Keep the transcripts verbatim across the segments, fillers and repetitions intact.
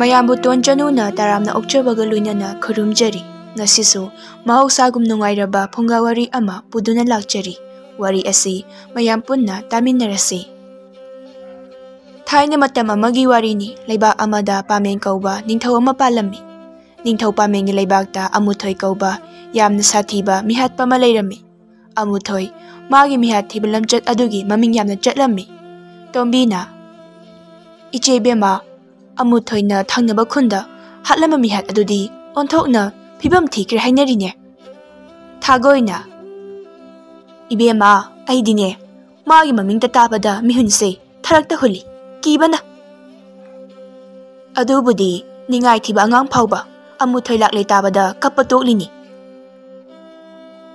ꯃꯌꯥꯝꯕꯨ ꯇꯣꯟ ꯆꯅꯨꯅ ꯇꯔꯥꯝꯅ ꯑꯣꯛꯆꯕꯒ ꯂꯣꯏꯅꯅ ꯈꯨꯔꯨꯝꯖꯔꯤ꯫ ꯉꯁꯤꯁꯨ ꯃꯍꯧꯁꯥꯒꯨꯝ ꯅꯨꯡꯉꯥꯏꯔꯕ ꯐꯨꯡꯒꯥ ꯋꯥꯔꯤ ꯑꯃ ꯄꯨꯗꯨꯅ ꯂꯥꯛꯆꯔꯤ꯫ ꯋꯥꯔꯤ ꯑꯁꯤ ꯃꯌꯥꯝ ꯄꯨꯟꯅ ꯇꯥꯃꯤꯟꯅꯔꯁꯤ꯫ ꯊꯥꯏꯅ ꯃꯇꯝ ꯑꯃꯒꯤ ꯋꯥꯔꯤꯅꯤ꯫ ꯂꯩꯕꯥꯛ ꯑꯃꯗ ꯄꯥꯃꯦꯟ ꯀꯧꯕ ꯅꯤꯡꯊꯧ ꯑꯃ ꯄꯥꯜꯂꯝꯃꯤ꯫ ꯅꯤꯡꯊꯧ ꯄꯥꯃꯦꯟꯒꯤ ꯂꯩꯕꯥꯛꯇ ꯑꯃꯨꯊꯣꯏ ꯀꯧꯕ ꯌꯥꯝꯅ ꯁꯥꯊꯤꯕ ꯃꯤꯍꯥꯠꯄ ꯑꯃ ꯂꯩꯔꯝꯃꯤ꯫ ꯑꯃꯨꯊꯣꯏ ꯃꯥꯒꯤ ꯃꯤꯍꯥꯠ ꯊꯤꯕ ꯂꯝꯆꯠ ꯑꯗꯨꯒꯤ ꯃꯃꯤꯡ ꯌꯥꯝꯅ ꯆꯠꯂꯝꯃꯤ꯫ ꯇꯣꯝꯕꯤꯅ, "ꯏꯆꯦ ꯏꯕꯦꯝꯃ, ꯑꯃꯨꯊꯣꯏꯅ ꯊꯪꯅꯕ ꯈꯨꯟꯗ ꯍꯥꯠꯂꯝꯕ ꯃꯤꯍꯥꯠ ꯑꯗꯨꯗꯤ ꯑꯣꯟꯊꯣꯛꯅ ꯐꯤꯕꯝ ꯊꯤꯈ꯭ꯔꯦ ꯍꯥꯏꯅꯔꯤꯅꯦ꯫" ꯊꯥꯒꯣꯏꯅ, "ꯏꯕꯦꯝꯃ, ꯑꯩꯗꯤꯅꯦ ꯃꯥꯒꯤ ꯃꯃꯤꯡꯇ ꯇꯥꯕꯗ ꯃꯤꯍꯨꯟꯁꯦ ꯊꯔꯛꯇ ꯍꯨꯜꯂꯤ, ꯀꯤꯕꯅ꯫ ꯑꯗꯨꯕꯨꯗꯤ ꯅꯤꯡꯉꯥꯏ ꯊꯤꯕ ꯑꯉꯥꯡ ꯐꯥꯎꯕ ꯑꯃꯨꯊꯣꯏ ꯂꯥꯛꯂꯦ ꯇꯥꯕꯗ ꯀꯞꯄ ꯇꯣꯛꯂꯤꯅꯤ꯫"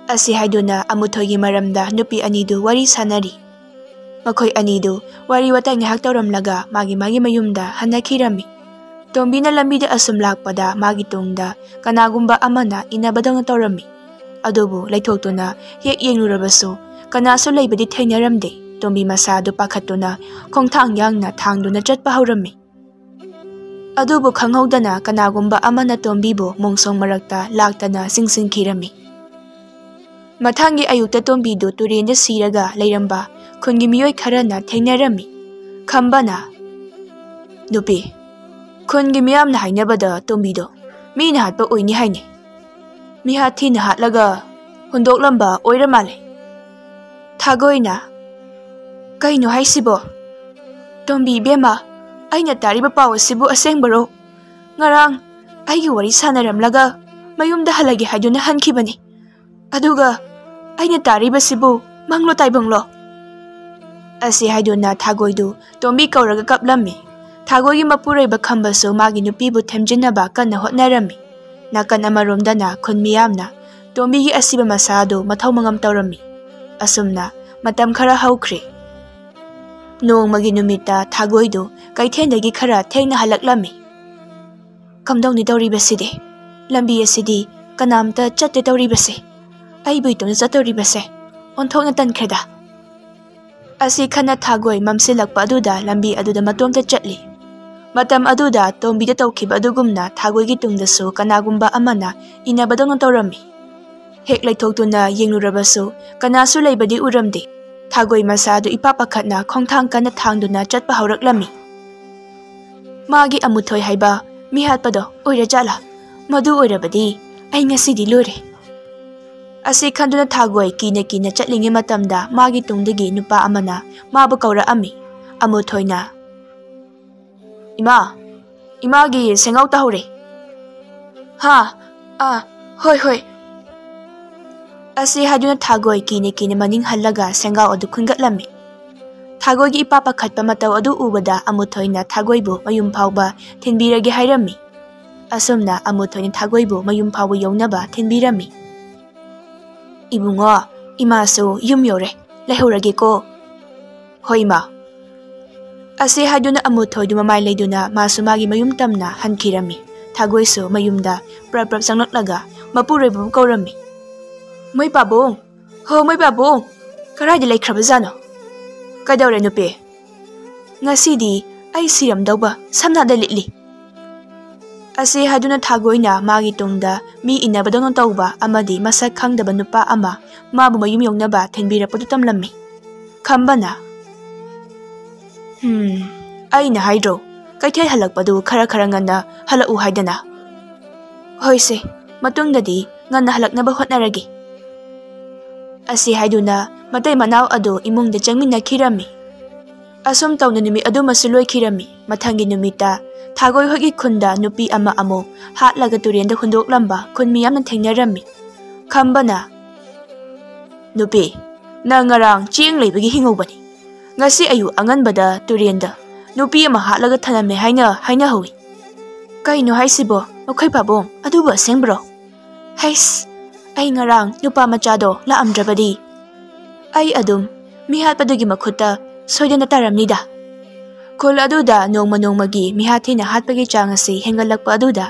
ꯑꯁꯤ ꯍꯥꯏꯗꯨꯅ ꯑꯃꯨꯊꯣꯏꯒꯤ ꯃꯔꯝꯗ ꯅꯨꯄꯤ ꯑꯅꯤꯗꯨ ꯋꯥꯔꯤ ꯁꯥꯟꯅꯔꯤ꯫ ꯃꯈꯣꯏ ꯑꯅꯤꯗꯨ ꯋꯥꯔꯤ ꯋꯥꯇꯥꯏ ꯉꯥꯏꯍꯥꯛ ꯇꯧꯔꯝꯂꯒ ꯃꯥꯒꯤ ꯃꯥꯒꯤ ꯃꯌꯨꯝꯗ ꯍꯟꯅꯈꯤꯔꯝꯃꯤ꯫ ꯇꯣꯝꯕꯤꯅ ꯂꯝꯕꯤꯗ ꯑꯁꯨꯝ ꯂꯥꯛꯄꯗ ꯃꯥꯒꯤ ꯇꯨꯡꯗ ꯀꯅꯥꯒꯨꯝꯕ ꯑꯃꯅ ꯏꯟꯅꯕꯗꯧꯅ ꯇꯧꯔꯝꯃꯤ꯫ ꯑꯗꯨꯕꯨ ꯂꯩꯊꯣꯛꯇꯨꯅ ꯍꯦꯛ ꯌꯦꯡꯂꯨꯔꯕꯁꯨ ꯀꯅꯥꯁꯨ ꯂꯩꯕꯗꯤ ꯊꯦꯡꯅꯔꯝꯗꯦ꯫ ꯇꯣꯝꯕꯤ ꯃꯁꯥꯗꯨ ꯄꯥꯈꯠꯇꯨꯅ ꯈꯣꯡꯊꯥꯡ ꯌꯥꯡꯅ ꯊꯥꯡꯗꯨꯅ ꯆꯠꯄ ꯍꯧꯔꯝꯃꯤ꯫ ꯑꯗꯨꯕꯨ ꯈꯪꯍꯧꯗꯅ ꯀꯅꯥꯒꯨꯝꯕ ꯑꯃꯅ ꯇꯣꯝꯕꯤꯕꯨ ꯃꯣꯡꯁꯣꯡ ꯃꯔꯛꯇ ꯂꯥꯛꯇꯅ ꯆꯤꯡꯁꯤꯟꯈꯤꯔꯝꯃꯤ꯫ ꯃꯊꯪꯒꯤ ꯑꯌꯨꯛꯇ ꯇꯣꯝꯕꯤꯗꯨ ꯇꯨꯔꯦꯟꯗ ꯁꯤꯔꯒ ꯂꯩꯔꯝꯕ ꯈꯨꯟꯒꯤ ꯃꯤꯑꯣꯏ ꯈꯔꯅ ꯊꯦꯡꯅꯔꯝꯃꯤ꯫ ꯈꯝꯕꯅ, "ꯅꯨꯄꯤ, ꯈꯨꯟꯒꯤ ꯃꯤꯌꯥꯝꯅ ꯍꯥꯏꯅꯕꯗ ꯇꯣꯝꯕꯤꯗꯣ ꯃꯤꯅ ꯍꯥꯠꯄ ꯑꯣꯏꯅꯤ ꯍꯥꯏꯅꯦ꯫ ꯃꯤꯍꯥꯠ ꯊꯤꯅ ꯍꯥꯠꯂꯒ ꯍꯨꯟꯗꯣꯛꯂꯝꯕ ꯑꯣꯏꯔ ꯃꯥꯜꯂꯦ꯫" ꯊꯥꯒꯣꯏꯅ, "ꯀꯩꯅꯣ ꯍꯥꯏꯁꯤꯕꯣ? ꯇꯣꯝꯕꯤ ꯏꯕꯦꯝꯃ, ꯑꯩꯅ ꯇꯥꯔꯤꯕ ꯄꯥꯎ ꯑꯁꯤꯕꯨ ꯑꯁꯦꯡꯕꯔꯣ? ꯉꯔꯥꯡ ꯑꯩꯒꯤ ꯋꯥꯔꯤ ꯁꯥꯟꯅꯔꯝꯂꯒ ꯃꯌꯨꯝꯗ ꯍꯜꯂꯒꯦ ꯍꯥꯏꯗꯨꯅ ꯍꯟꯈꯤꯕꯅꯤ꯫ ꯑꯗꯨꯒ ꯑꯩꯅ ꯇꯥꯔꯤꯕꯁꯤꯕꯨ ꯃꯪꯂꯣ ꯇꯥꯏꯕꯪꯂꯣ?" ꯑꯁꯤ ꯍꯥꯏꯗꯨꯅ ꯊꯥꯒꯣꯏꯗꯨ ꯇꯣꯝꯕꯤ ꯀꯧꯔꯒ ꯀꯞꯂꯝꯃꯤ꯫ ꯊꯥꯒꯣꯏꯒꯤ ꯃꯄꯨꯔꯣꯏꯕ ꯈꯝꯕꯁꯨ ꯃꯥꯒꯤ ꯅꯨꯄꯤꯕꯨ ꯊꯦꯝꯖꯤꯟꯅꯕ ꯀꯟꯅ ꯍꯣꯠꯅꯔꯝꯃꯤ꯫ ꯅꯥꯀꯟ ꯑꯃꯔꯣꯝꯗꯅ ꯈꯨꯟ ꯃꯤꯌꯥꯝꯅ ꯇꯣꯝꯕꯤꯒꯤ ꯑꯁꯤꯕ ꯃꯁꯥ ꯑꯗꯨ ꯃꯊꯧ ꯃꯉꯝ ꯇꯧꯔꯝꯃꯤ꯫ ꯑꯁꯨꯝꯅ ꯃꯇꯝ ꯈꯔ ꯍꯧꯈ꯭ꯔꯦ꯫ ꯅꯣꯡꯃꯒꯤ ꯅꯨꯃꯤꯠꯇ ꯊꯥꯒꯣꯏꯗꯨ ꯀꯩꯊꯦꯜꯗꯒꯤ ꯈꯔ ꯊꯦꯡꯅ ꯍꯜꯂꯛꯂꯝꯃꯤ꯫ "ꯀꯝꯗꯧꯅꯤ ꯇꯧꯔꯤꯕꯁꯤꯗꯤ? ꯂꯝꯕꯤ ꯑꯁꯤꯗꯤ ꯀꯅꯥꯝꯇ ꯆꯠꯇꯦ ꯇꯧꯔꯤꯕꯁꯦ꯫ ꯑꯩꯕꯨ ꯏꯇꯣꯝꯇ ꯆꯠꯇꯧꯔꯤꯕꯁꯦ ꯑꯣꯟꯊꯣꯛꯅ ꯇꯟꯈ꯭ꯔꯦꯗ꯫" ꯑꯁꯤ ꯈꯟꯅ ꯊꯥꯒꯣꯏ ꯃꯝꯁꯤꯜꯂꯛꯄ ꯑꯗꯨꯗ ꯂꯝꯕꯤ ꯑꯗꯨꯗ ꯃꯇꯣꯝꯇ ꯆꯠꯂꯤ꯫ ꯃꯇꯝ ꯑꯗꯨꯗ ꯇꯣꯝꯕꯤꯗ ꯇꯧꯈꯤꯕ ꯑꯗꯨꯒꯨꯝꯅ ꯊꯥꯒꯣꯏꯒꯤ ꯇꯨꯡꯗꯁꯨ ꯀꯅꯥꯒꯨꯝꯕ ꯑꯃꯅ ꯏꯟꯅꯕꯗꯧꯅ ꯇꯧꯔꯝꯃꯤ꯫ ꯍꯦꯛ ꯂꯩꯊꯣꯛꯇꯨꯅ ꯌꯦꯡꯂꯨꯔꯕꯁꯨ ꯀꯅꯥꯁꯨ ꯂꯩꯕꯗꯤ ꯎꯔꯝꯗꯦ꯫ ꯊꯥꯒꯣꯏ ꯃꯁꯥꯗꯨ ꯏꯄꯥ ꯄꯥꯈꯠꯅ ꯈꯣꯡꯊꯥꯡ ꯀꯟꯅ ꯊꯥꯡꯗꯨꯅ ꯆꯠꯄ ꯍꯧꯔꯛꯂꯝꯃꯤ꯫ "ꯃꯥꯒꯤ ꯑꯃꯨꯊꯣꯏ ꯍꯥꯏꯕ ꯃꯤꯍꯥꯠꯄꯗꯣ ꯑꯣꯏꯔꯖꯥꯠꯂꯥ? ꯃꯗꯨ ꯑꯣꯏꯔꯕꯗꯤ ꯑꯩ ꯉꯁꯤꯗꯤ ꯂꯣꯏꯔꯦ" ꯑꯁꯤ ꯈꯟꯗꯨꯅ ꯊꯥꯒꯣꯏ ꯀꯤꯅ ꯀꯤꯅ ꯆꯠꯂꯤꯉꯩ ꯃꯇꯝꯗ ꯃꯥꯒꯤ ꯇꯨꯡꯗꯒꯤ ꯅꯨꯄꯥ ꯑꯃꯅ ꯃꯥꯕꯨ ꯀꯧꯔꯛꯑꯝꯃꯤ꯫ ꯑꯃꯨꯊꯣꯏꯅ, "ꯏꯃꯥ, ꯏꯃꯥꯒꯤ ꯁꯦꯡꯒꯥꯎ ꯇꯥꯍꯧꯔꯦ"꯫ "ꯍꯥ? ꯑꯥ, ꯍꯣꯏ, ꯍꯣꯏ" ꯑꯁꯤ ꯍꯥꯏꯗꯨꯅ ꯊꯥꯒꯣꯏ ꯀꯤꯅ ꯀꯤꯅ ꯃꯅꯤꯡ ꯍꯜꯂꯒ ꯁꯦꯡꯒꯥꯎ ꯑꯗꯨ ꯈꯨꯟꯒꯠꯂꯝꯃꯤ꯫ ꯊꯥꯒꯣꯏꯒꯤ ꯏꯄꯥ ꯄꯥꯈꯠꯄ ꯃꯇꯧ ꯑꯗꯨ ꯎꯕꯗ ꯑꯃꯨꯊꯣꯏꯅ ꯊꯥꯒꯣꯏꯕꯨ ꯃꯌꯨꯝ ꯐꯥꯎꯕ ꯊꯤꯟꯕꯤꯔꯒꯦ ꯍꯥꯏꯔꯝꯃꯤ꯫ ꯑꯁꯨꯝꯅ ꯑꯃꯨꯊꯣꯏꯅ ꯊꯥꯒꯣꯏꯕꯨ ꯃꯌꯨꯝ ꯐꯥꯎꯕ ꯌꯧꯅꯕ ꯊꯤꯟꯕꯤꯔꯝꯃꯤ꯫ "ꯏꯕꯨꯡꯉꯣ, ꯏꯃꯥꯁꯨ ꯌꯨꯝ ꯌꯧꯔꯦ, ꯂꯩꯍꯧꯔꯒꯦꯀꯣ"꯫ "ꯍꯣꯏ, ꯏꯃꯥ" ꯑꯁꯤ ꯍꯥꯏꯗꯨꯅ ꯑꯃꯨꯊꯣꯏꯗꯨ ꯃꯃꯥꯏ ꯂꯩꯗꯨꯅ ꯃꯥꯁꯨ ꯃꯥꯒꯤ ꯃꯌꯨꯝ ꯇꯝꯅ ꯍꯟꯈꯤꯔꯝꯃꯤ꯫ ꯊꯥꯒꯣꯏꯁꯨ ꯃꯌꯨꯝꯗ ꯄ꯭ꯔꯞ ꯄ꯭ꯔꯞ ꯆꯪꯂꯛꯂꯒ ꯃꯄꯨꯔꯣꯏꯕꯕꯨ ꯀꯧꯔꯝꯃꯤ꯫ "ꯃꯣꯏ ꯄꯥꯕꯨꯡ! ꯍꯣ, ꯃꯣꯏ ꯄꯥꯕꯨꯡ! ꯀꯗꯥꯏꯗ ꯂꯩꯈ꯭ꯔꯕꯖꯥꯠꯅꯣ? ꯀꯩꯗꯧꯔꯦ ꯅꯨꯄꯤ? ꯉꯁꯤꯗꯤ ꯑꯩ ꯁꯤꯔꯝꯗꯧꯕ ꯁꯝꯅꯗ ꯂꯤꯠꯂꯤ" ꯑꯁꯤ ꯍꯥꯏꯗꯨꯅ ꯊꯥꯒꯣꯏꯅ ꯃꯥꯒꯤ ꯇꯨꯡꯗ ꯃꯤ ꯏꯟꯅꯕꯗꯧꯅ ꯇꯧꯕ ꯑꯃꯗꯤ ꯃꯁꯛ ꯈꯪꯗꯕ ꯅꯨꯄꯥ ꯑꯃ ꯃꯥꯕꯨ ꯃꯌꯨꯝ ꯌꯧꯅꯕ ꯊꯤꯟꯕꯤꯔꯛꯄꯗꯨ ꯇꯝꯂꯝꯃꯤ꯫ ꯈꯝꯕꯅ, "ꯍꯝ, ꯑꯩꯅ ꯍꯥꯏꯗ꯭ꯔꯣ, ꯀꯩꯊꯦꯜ ꯍꯜꯂꯛꯄꯗꯨ ꯈꯔ ꯈꯔ ꯉꯟꯅ ꯍꯜꯂꯛꯎ ꯍꯥꯏꯗꯅ꯫ ꯍꯣꯏꯁꯦ, ꯃꯇꯨꯡꯗꯗꯤ ꯉꯟꯅ ꯍꯜꯂꯛꯅꯕ ꯍꯣꯠꯅꯔꯒꯦ" ꯑꯁꯤ ꯍꯥꯏꯗꯨꯅ ꯃꯇꯩ ꯃꯅꯥꯎ ꯑꯗꯨ ꯏꯃꯨꯡꯗ ꯆꯪꯃꯤꯟꯅꯈꯤꯔꯝꯃꯤ꯫ ꯑꯁꯨꯝ ꯇꯧꯅ ꯅꯨꯃꯤꯠ ꯑꯗꯨꯃꯁꯨ ꯂꯣꯏꯈꯤꯔꯝꯃꯤ꯫ ꯃꯊꯪꯒꯤ ꯅꯨꯃꯤꯠꯇ ꯊꯥꯒꯣꯏ ꯍꯣꯏꯒꯤ ꯈꯨꯟꯗ ꯅꯨꯄꯤ ꯑꯃ ꯑꯃꯨꯛ ꯍꯥꯠꯂꯒ ꯇꯨꯔꯦꯟꯗ ꯍꯨꯟꯗꯣꯛꯂꯝꯕ ꯈꯨꯟ ꯃꯤꯌꯥꯝꯅ ꯊꯦꯡꯅꯔꯝꯃꯤ꯫ ꯈꯝꯕꯅ, "ꯅꯨꯄꯤ, ꯅꯪ ꯉꯔꯥꯡ ꯆꯦꯡ ꯂꯩꯕꯒꯤ ꯍꯤꯡꯍꯧꯕꯅꯤ꯫ ꯉꯁꯤ ꯑꯌꯨꯛ ꯑꯉꯟꯕꯗ ꯇꯨꯔꯦꯟꯗ ꯅꯨꯄꯤ ꯑꯃ ꯍꯥꯠꯂꯒ ꯊꯅꯝꯃꯦ ꯍꯥꯏꯅ ꯍꯥꯏꯅꯍꯧꯏ꯫ ꯀꯩꯅꯣ ꯍꯥꯏꯁꯤꯕꯣ, ꯃꯈꯣꯏ ꯄꯥꯕꯨꯡ? ꯑꯗꯨꯕꯨ ꯑꯁꯦꯡꯕ꯭ꯔꯣ? ꯍꯩꯁ, ꯑꯩ ꯉꯔꯥꯡ ꯅꯨꯄꯥ ꯃꯆꯥꯗꯣ ꯂꯥꯛꯑꯝꯗ꯭ꯔꯕꯗꯤ ꯑꯩ ꯑꯗꯨꯝ ꯃꯤꯍꯥꯠꯄꯗꯨꯒꯤ ꯃꯈꯨꯠꯇ ꯁꯣꯏꯗꯅ ꯇꯥꯔꯝꯅꯤꯗ"꯫ ꯈꯨꯜ ꯑꯗꯨꯗ ꯅꯣꯡꯃ ꯅꯣꯡꯃꯒꯤ ꯃꯤꯍꯥꯠ ꯊꯤꯅ ꯍꯥꯠꯄꯒꯤ ꯆꯥꯡ ꯑꯁꯤ ꯍꯦꯟꯒꯠꯂꯛꯄ ꯑꯗꯨꯗ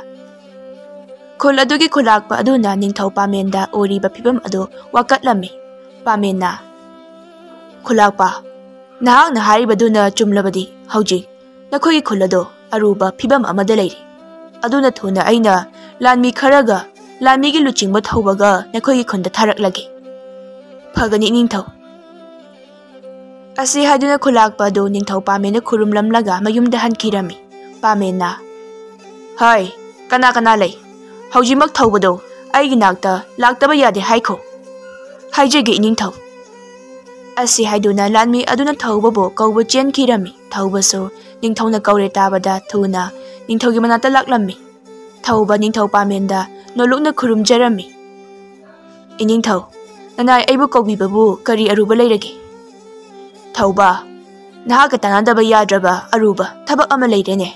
ꯈꯨꯜ ꯑꯗꯨꯒꯤ ꯈꯨꯂꯥꯛꯄ ꯑꯗꯨꯅ ꯅꯤꯡꯊꯧ ꯄꯥꯃꯦꯟꯗ ꯑꯣꯏꯔꯤꯕ ꯐꯤꯕꯝ ꯑꯗꯨ ꯋꯥꯀꯠꯂꯝꯃꯤ꯫ ꯄꯥꯃꯦꯟꯅ, "ꯈꯨꯂꯥꯛꯄ, ꯅꯍꯥꯛꯅ ꯍꯥꯏꯔꯤꯕꯗꯨꯅ ꯆꯨꯝꯂꯕꯗꯤ ꯍꯧꯖꯤꯛ ꯅꯈꯣꯏꯒꯤ ꯈꯨꯜ ꯑꯗꯨ ꯑꯔꯨꯕ ꯐꯤꯕꯝ ꯑꯃꯗ ꯂꯩꯔꯦ꯫ ꯑꯗꯨꯅ ꯊꯨꯅ ꯑꯩꯅ ꯂꯥꯟꯃꯤ ꯈꯔꯒ ꯂꯥꯟꯃꯤꯒꯤ ꯂꯨꯆꯤꯡꯕ ꯊꯧꯕꯒ ꯅꯈꯣꯏꯒꯤ ꯈꯨꯟꯗ ꯊꯥꯔꯛꯂꯒꯦ꯫ ꯐꯒꯅꯤ, ꯏꯅꯤꯡꯊꯧ꯫ ꯑꯁꯤ ꯍꯥꯏꯗꯨꯅ ꯈꯨꯂꯥꯛꯄ ꯑꯗꯨ ꯅꯤꯡꯊꯧ ꯄꯥꯃꯦꯟꯗ ꯈꯨꯔꯨꯝꯂꯝꯂꯒ ꯃꯌꯨꯝꯗ ꯍꯟꯈꯤꯔꯝꯃꯤ꯫ ꯄꯥꯃꯦꯟꯅ, "ꯍꯣꯏ, ꯀꯅꯥ ꯀꯅꯥ ꯂꯩ? ꯍꯧꯖꯤꯛꯃꯛ ꯊꯧꯕꯗꯣ ꯑꯩꯒꯤ ꯅꯥꯛꯇ ꯂꯥꯛꯇꯕ ꯌꯥꯗꯦ ꯍꯥꯏꯈꯣ꯫" "ꯍꯥꯏꯖꯒꯦ, ꯏꯅꯤꯡꯊꯧ꯫" ꯑꯁꯤ ꯍꯥꯏꯗꯨꯅ ꯂꯥꯟꯃꯤ ꯑꯗꯨꯅ ꯊꯧꯕꯕꯨ ꯀꯧꯕ ꯆꯦꯟꯈꯤꯔꯝꯃꯤ꯫ ꯊꯧꯕꯁꯨ ꯅꯤꯡꯊꯧꯅ ꯀꯧꯔꯦ ꯇꯥꯕꯗ ꯊꯨꯅ ꯅꯤꯡꯊꯧꯒꯤ ꯃꯅꯥꯛꯇ ꯂꯥꯛꯂꯝꯃꯤ꯫ ꯊꯧꯕ ꯅꯤꯡꯊꯧ ꯄꯥꯃꯦꯟꯗ ꯅꯣꯂꯨꯛꯅ ꯈꯨꯔꯨꯝꯖꯔꯝꯃꯤ꯫ "ꯏꯅꯤꯡꯊꯧ, ꯅꯅꯥꯏ ꯑꯩꯕꯨ ꯀꯧꯕꯤꯕꯕꯨ ꯀꯔꯤ ꯑꯔꯨꯕ ꯂꯩꯔꯒꯦ?" ꯊꯧꯕ, "ꯅꯍꯥꯛꯀ ꯇꯥꯟꯅꯗꯕ ꯌꯥꯗ꯭ꯔꯕ ꯑꯔꯨꯕ ꯊꯕꯛ ꯑꯃ ꯂꯩꯔꯦꯅꯦ꯫"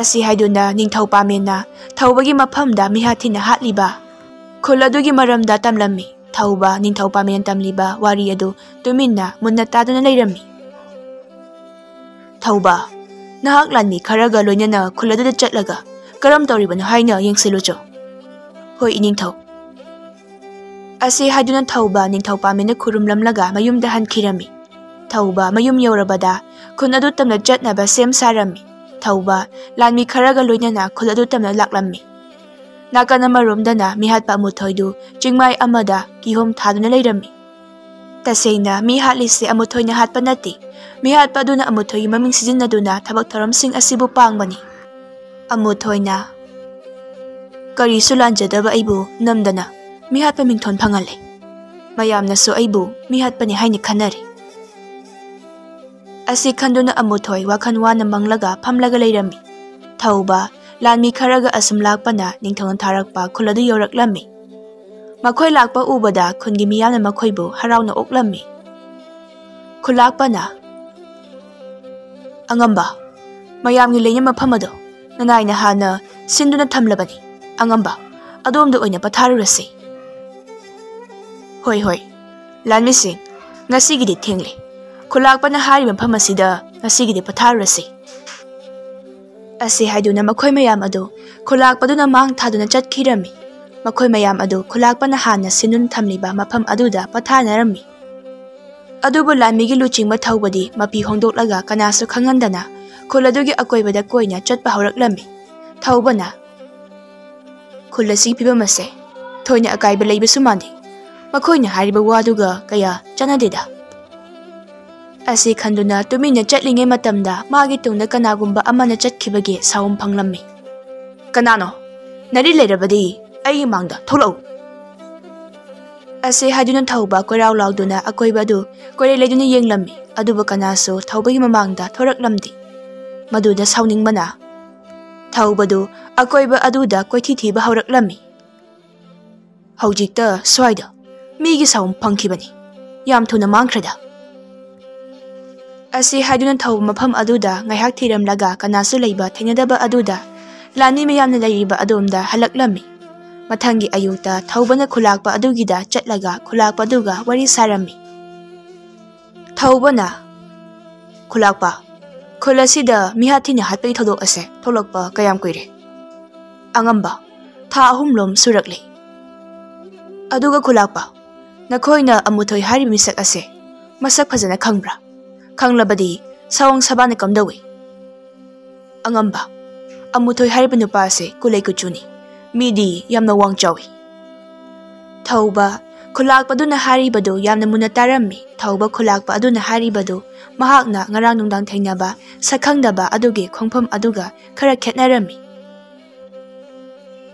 ꯑꯁꯤ ꯍꯥꯏꯗꯨꯅ ꯅꯤꯡꯊꯧ ꯄꯥꯃꯦꯟꯅ ꯊꯧꯕꯒꯤ ꯃꯐꯝꯗ ꯃꯤꯍꯥꯠ ꯊꯤꯅ ꯍꯥꯠꯂꯤꯕ ꯈꯨꯜ ꯑꯗꯨꯒꯤ ꯃꯔꯝꯗ ꯇꯝꯂꯝꯃꯤ꯫ ꯊꯧꯕ ꯅꯤꯡꯊꯧ ꯄꯥꯃꯦꯟ ꯇꯝꯂꯤꯕ ꯋꯥꯔꯤ ꯑꯗꯨ ꯇꯨꯃꯤꯟꯅ ꯃꯨꯟꯅ ꯇꯥꯗꯨꯅ ꯂꯩꯔꯝꯃꯤ꯫ ꯊꯧꯕ, "ꯅꯍꯥꯛ ꯂꯥꯟꯃꯤ ꯈꯔꯒ ꯂꯣꯏꯅꯅ ꯈꯨꯜ ꯑꯗꯨꯗ ꯆꯠꯂꯒ ꯀꯔꯝ ꯇꯧꯔꯤꯕꯅꯣ ꯍꯥꯏꯅ ꯌꯦꯡꯁꯤꯜꯂꯨꯆꯣ꯫" "ꯍꯣꯏ, ꯏꯅꯤꯡꯊꯧ꯫" ꯑꯁꯤ ꯍꯥꯏꯗꯨꯅ ꯊꯧꯕ ꯅꯤꯡꯊꯧ ꯄꯥꯃꯦꯟꯅ ꯈꯨꯔꯨꯝꯂꯝꯂꯒ ꯃꯌꯨꯝꯗ ꯍꯟꯈꯤꯔꯝꯃꯤ꯫ ꯊꯧꯕ ꯃꯌꯨꯝ ꯌꯧꯔꯕꯗ ꯈꯨꯟ ꯑꯗꯨ ꯇꯝꯅ ꯆꯠꯅꯕ ꯁꯦꯝ ꯁꯥꯔꯝꯃꯤ꯫ ꯊꯧꯕ ꯂꯥꯟꯃꯤ ꯈꯔꯒ ꯂꯣꯏꯅꯅ ꯈꯨꯜ ꯑꯗꯨ ꯇꯝꯅ ꯂꯥꯛꯂꯝꯃꯤ꯫ ꯅꯥꯀꯟ ꯑꯃꯔꯣꯝꯗꯅ ꯃꯤꯍꯥꯠꯄ ꯑꯃꯨꯊꯣꯏꯗꯨ ꯆꯤꯡꯃꯥꯏ ꯑꯃꯗ ꯀꯤꯍꯣꯝ ꯊꯥꯗꯨꯅ ꯂꯩꯔꯝꯃꯤ꯫ ꯇꯁꯦꯡꯅ ꯃꯤ ꯍꯥꯠꯂꯤꯁꯦ ꯑꯃꯨꯊꯣꯏꯅ ꯍꯥꯠꯄ ꯅꯠꯇꯦ꯫ ꯃꯤꯍꯥꯠꯄ ꯑꯗꯨꯅ ꯑꯃꯨꯊꯣꯏꯒꯤ ꯃꯃꯤꯡ ꯁꯤꯖꯤꯟꯅꯗꯨꯅ ꯊꯕꯛ ꯊꯧꯔꯝꯁꯤꯡ ꯑꯁꯤꯕꯨ ꯄꯥꯡꯕꯅꯤ꯫ ꯑꯃꯨꯊꯣꯏꯅ ꯀꯔꯤꯁꯨ ꯂꯥꯟꯖꯗꯕ ꯑꯩꯕꯨ ꯅꯝꯗꯅ ꯃꯤꯍꯥꯠꯄ ꯃꯤꯡꯊꯣꯟ ꯐꯪꯍꯜꯂꯦ꯫ ꯃꯌꯥꯝꯅꯁꯨ ꯑꯩꯕꯨ ꯃꯤꯍꯥꯠꯄꯅꯤ ꯍꯥꯏꯅ ꯈꯟꯅꯔꯤ꯫ ꯑꯁꯤ ꯈꯟꯗꯨꯅ ꯑꯃꯨꯊꯣꯏ ꯋꯥꯈꯜ ꯋꯥꯅ ꯃꯪꯂꯒ ꯐꯝꯂꯒ ꯂꯩꯔꯝꯃꯤ꯫ ꯊꯧꯕ ꯂꯥꯟꯃꯤ ꯈꯔꯒ ꯑꯁꯨꯝ ꯂꯥꯛꯄꯅ ꯅꯤꯡꯊꯧꯅ ꯊꯥꯔꯛꯄ ꯈꯨꯜ ꯑꯗꯨ ꯌꯧꯔꯛꯂꯝꯃꯤ꯫ ꯃꯈꯣꯏ ꯂꯥꯛꯄ ꯎꯕꯗ ꯈꯨꯟꯒꯤ ꯃꯤꯌꯥꯝꯅ ꯃꯈꯣꯏꯕꯨ ꯍꯔꯥꯎꯅ ꯑꯣꯛꯂꯝꯃꯤ꯫ ꯈꯨꯂꯥꯛꯄꯅ, "ꯑꯉꯝꯕ, ꯃꯌꯥꯝꯒꯤ ꯂꯩꯅ ꯃꯐꯝ ꯑꯗꯨ ꯅꯅꯥꯏꯅ ꯍꯥꯟꯅ ꯁꯤꯟꯗꯨꯅ ꯊꯝꯂꯕꯅꯤ꯫ ꯑꯉꯝꯕ, ꯑꯗꯣꯝꯗ ꯑꯣꯏꯅ ꯄꯊꯥꯔꯨꯔꯁꯤ꯫" "ꯍꯣꯏ, ꯍꯣꯏ, ꯂꯥꯟꯃꯤꯁꯤꯡ, ꯉꯁꯤꯒꯤꯗꯤ ꯊꯦꯡꯂꯦ꯫ ꯈꯨꯂꯥꯛꯄꯅ ꯍꯥꯏꯔꯤꯕ ꯃꯐꯝ ꯑꯁꯤꯗ ꯉꯁꯤꯒꯤꯗꯤ ꯄꯊꯥꯔꯨꯔꯁꯤ꯫" ꯑꯁꯤ ꯍꯥꯏꯗꯨꯅ ꯃꯈꯣꯏ ꯃꯌꯥꯝ ꯑꯗꯨ ꯈꯨꯂꯥꯛꯄꯗꯨꯅ ꯃꯥꯡ ꯊꯥꯗꯨꯅ ꯆꯠꯈꯤꯔꯝꯃꯤ꯫ ꯃꯈꯣꯏ ꯃꯌꯥꯝ ꯑꯗꯨ ꯈꯨꯂꯥꯛꯄꯅ ꯍꯥꯟꯅ ꯁꯤꯟꯗꯨꯅ ꯊꯝꯂꯤꯕ ꯃꯐꯝ ꯑꯗꯨꯗ ꯄꯊꯥꯅꯔꯝꯃꯤ꯫ ꯑꯗꯨꯕꯨ ꯂꯥꯟꯃꯤꯒꯤ ꯂꯨꯆꯤꯡꯕ ꯊꯧꯕꯗꯤ ꯃꯄꯤ ꯍꯣꯡꯗꯣꯛꯂꯒ ꯀꯅꯥꯁꯨ ꯈꯪꯍꯟꯗꯅ ꯈꯨꯜ ꯑꯗꯨꯒꯤ ꯑꯀꯣꯏꯕꯗ ꯀꯣꯏꯅ ꯆꯠꯄ ꯍꯧꯔꯛꯂꯝꯃꯤ꯫ ꯊꯧꯕꯅ, "ꯈꯨꯜ ꯑꯁꯤꯒꯤ ꯐꯤꯕꯝ ꯑꯁꯦ ꯊꯣꯏꯅ ꯑꯀꯥꯏꯕ ꯂꯩꯕꯁꯨ ꯃꯥꯟꯗꯦ꯫ ꯃꯈꯣꯏꯅ ꯍꯥꯏꯔꯤꯕ ꯋꯥꯗꯨꯒ ꯀꯌꯥ ꯆꯥꯟꯅꯗꯦꯗ" ꯑꯁꯤ ꯈꯟꯗꯨꯅ ꯇꯨꯃꯤꯟꯅ ꯆꯠꯂꯤꯉꯩ ꯃꯇꯝꯗ ꯃꯥꯒꯤ ꯇꯨꯡꯗ ꯀꯅꯥꯒꯨꯝꯕ ꯑꯃꯅ ꯆꯠꯈꯤꯕꯒꯤ ꯁꯥꯎꯝ ꯐꯪꯂꯝꯃꯤ꯫ "ꯀꯅꯥꯅꯣ? ꯅꯔꯤ ꯂꯩꯔꯕꯗꯤ ꯑꯩꯒꯤ ꯃꯥꯡꯗ ꯊꯣꯛꯂꯛꯎ" ꯑꯁꯤ ꯍꯥꯏꯗꯨꯅ ꯊꯧꯕ ꯀꯣꯏꯔꯥꯎ ꯂꯥꯎꯗꯨꯅ ꯑꯀꯣꯏꯕ ꯑꯗꯨ ꯀꯣꯏꯔꯦ ꯂꯩꯗꯨꯅ ꯌꯦꯡꯂꯝꯃꯤ, ꯑꯗꯨꯕꯨ ꯀꯅꯥꯁꯨ ꯊꯧꯕꯒꯤ ꯃꯃꯥꯡꯗ ꯊꯣꯔꯛꯂꯝꯗꯦ꯫ ꯃꯗꯨꯗ ꯁꯥꯎꯅꯤꯡꯕꯅ ꯊꯧꯕꯗꯨ ꯑꯀꯣꯏꯕ ꯑꯗꯨꯗ ꯀꯣꯏꯊꯤ ꯊꯤꯕ ꯍꯧꯔꯛꯂꯝꯃꯤ꯫ "ꯍꯧꯖꯤꯛꯇ ꯁ꯭ꯋꯥꯏꯗ ꯃꯤꯒꯤ ꯁꯥꯎꯝ ꯐꯪꯈꯤꯕꯅꯤ꯫ ꯌꯥꯝ ꯊꯨꯅ ꯃꯥꯡꯈ꯭ꯔꯦꯗ" ꯑꯁꯤ ꯍꯥꯏꯗꯨꯅ ꯊꯧꯕ ꯃꯐꯝ ꯑꯗꯨꯗ ꯉꯥꯏꯍꯥꯛ ꯊꯤꯔꯝꯂꯒ ꯀꯅꯥꯁꯨ ꯂꯩꯕ ꯊꯦꯡꯅꯗꯕ ꯑꯗꯨꯗ ꯂꯥꯟꯃꯤ ꯃꯌꯥꯝꯅ ꯂꯩꯔꯤꯕ ꯑꯗꯣꯝꯗ ꯍꯜꯂꯛꯂꯝꯃꯤ꯫ ꯃꯊꯪꯒꯤ ꯑꯌꯨꯛꯇ ꯊꯧꯕꯅ ꯈꯨꯂꯥꯛꯄ ꯑꯗꯨꯒꯤꯗ ꯆꯠꯂꯒ ꯈꯨꯂꯥꯛꯄ ꯑꯗꯨꯒ ꯋꯥꯔꯤ ꯁꯥꯔꯝꯃꯤ꯫ ꯊꯧꯕꯅ, "ꯈꯨꯂꯥꯛꯄ, ꯈꯨꯜ ꯑꯁꯤꯗ ꯃꯤꯍꯥꯠ ꯊꯤꯅ ꯍꯥꯠꯄꯒꯤ ꯊꯧꯗꯣꯛ ꯑꯁꯦ ꯊꯣꯛꯂꯛꯄ ꯀꯌꯥꯝ ꯀꯨꯏꯔꯦ?" "ꯑꯉꯝꯕ, ꯊꯥ ꯑꯍꯨꯝꯂꯣꯝ ꯁꯨꯔꯛꯂꯦ꯫ ꯑꯗꯨꯒ ꯈꯨꯂꯥꯛꯄ, ꯅꯈꯣꯏꯅ ꯑꯃꯨꯊꯣꯏ ꯍꯥꯏꯔꯤꯕ ꯃꯤꯁꯛ ꯑꯁꯦ ꯃꯁꯛ ꯐꯖꯅ ꯈꯪꯕ꯭ꯔꯥ? ꯈꯪꯂꯕꯗꯤ ꯁꯑꯣꯡ ꯁꯥꯕꯥꯅ ꯀꯝꯗꯧꯏ?" "ꯑꯉꯝꯕ, ꯑꯃꯨꯊꯣꯏ ꯍꯥꯏꯔꯤꯕ ꯅꯨꯄꯥ ꯑꯁꯦ ꯀꯨꯂꯩ ꯀꯨꯆꯨꯅꯤ꯫ ꯃꯤꯗꯤ ꯌꯥꯝꯅ ꯋꯥꯡ ꯆꯥꯎꯏ꯫" ꯊꯧꯕ ꯈꯨꯂꯥꯛꯄꯗꯨꯅ ꯍꯥꯏꯔꯤꯕꯗꯨ ꯌꯥꯝꯅ ꯃꯨꯟꯅ ꯇꯥꯔꯝꯃꯤ꯫ ꯊꯧꯕ ꯈꯨꯂꯥꯛꯄ ꯑꯗꯨꯅ ꯍꯥꯏꯔꯤꯕꯗꯨ ꯃꯍꯥꯛꯅ ꯉꯔꯥꯡ ꯅꯨꯡꯗꯥꯡ ꯊꯦꯡꯅꯕ ꯁꯛꯈꯪꯗꯕ ꯑꯗꯨꯒꯤ ꯈꯣꯡꯐꯝ ꯑꯗꯨꯒ ꯈꯔ ꯈꯦꯠꯅꯔꯝꯃꯤ꯫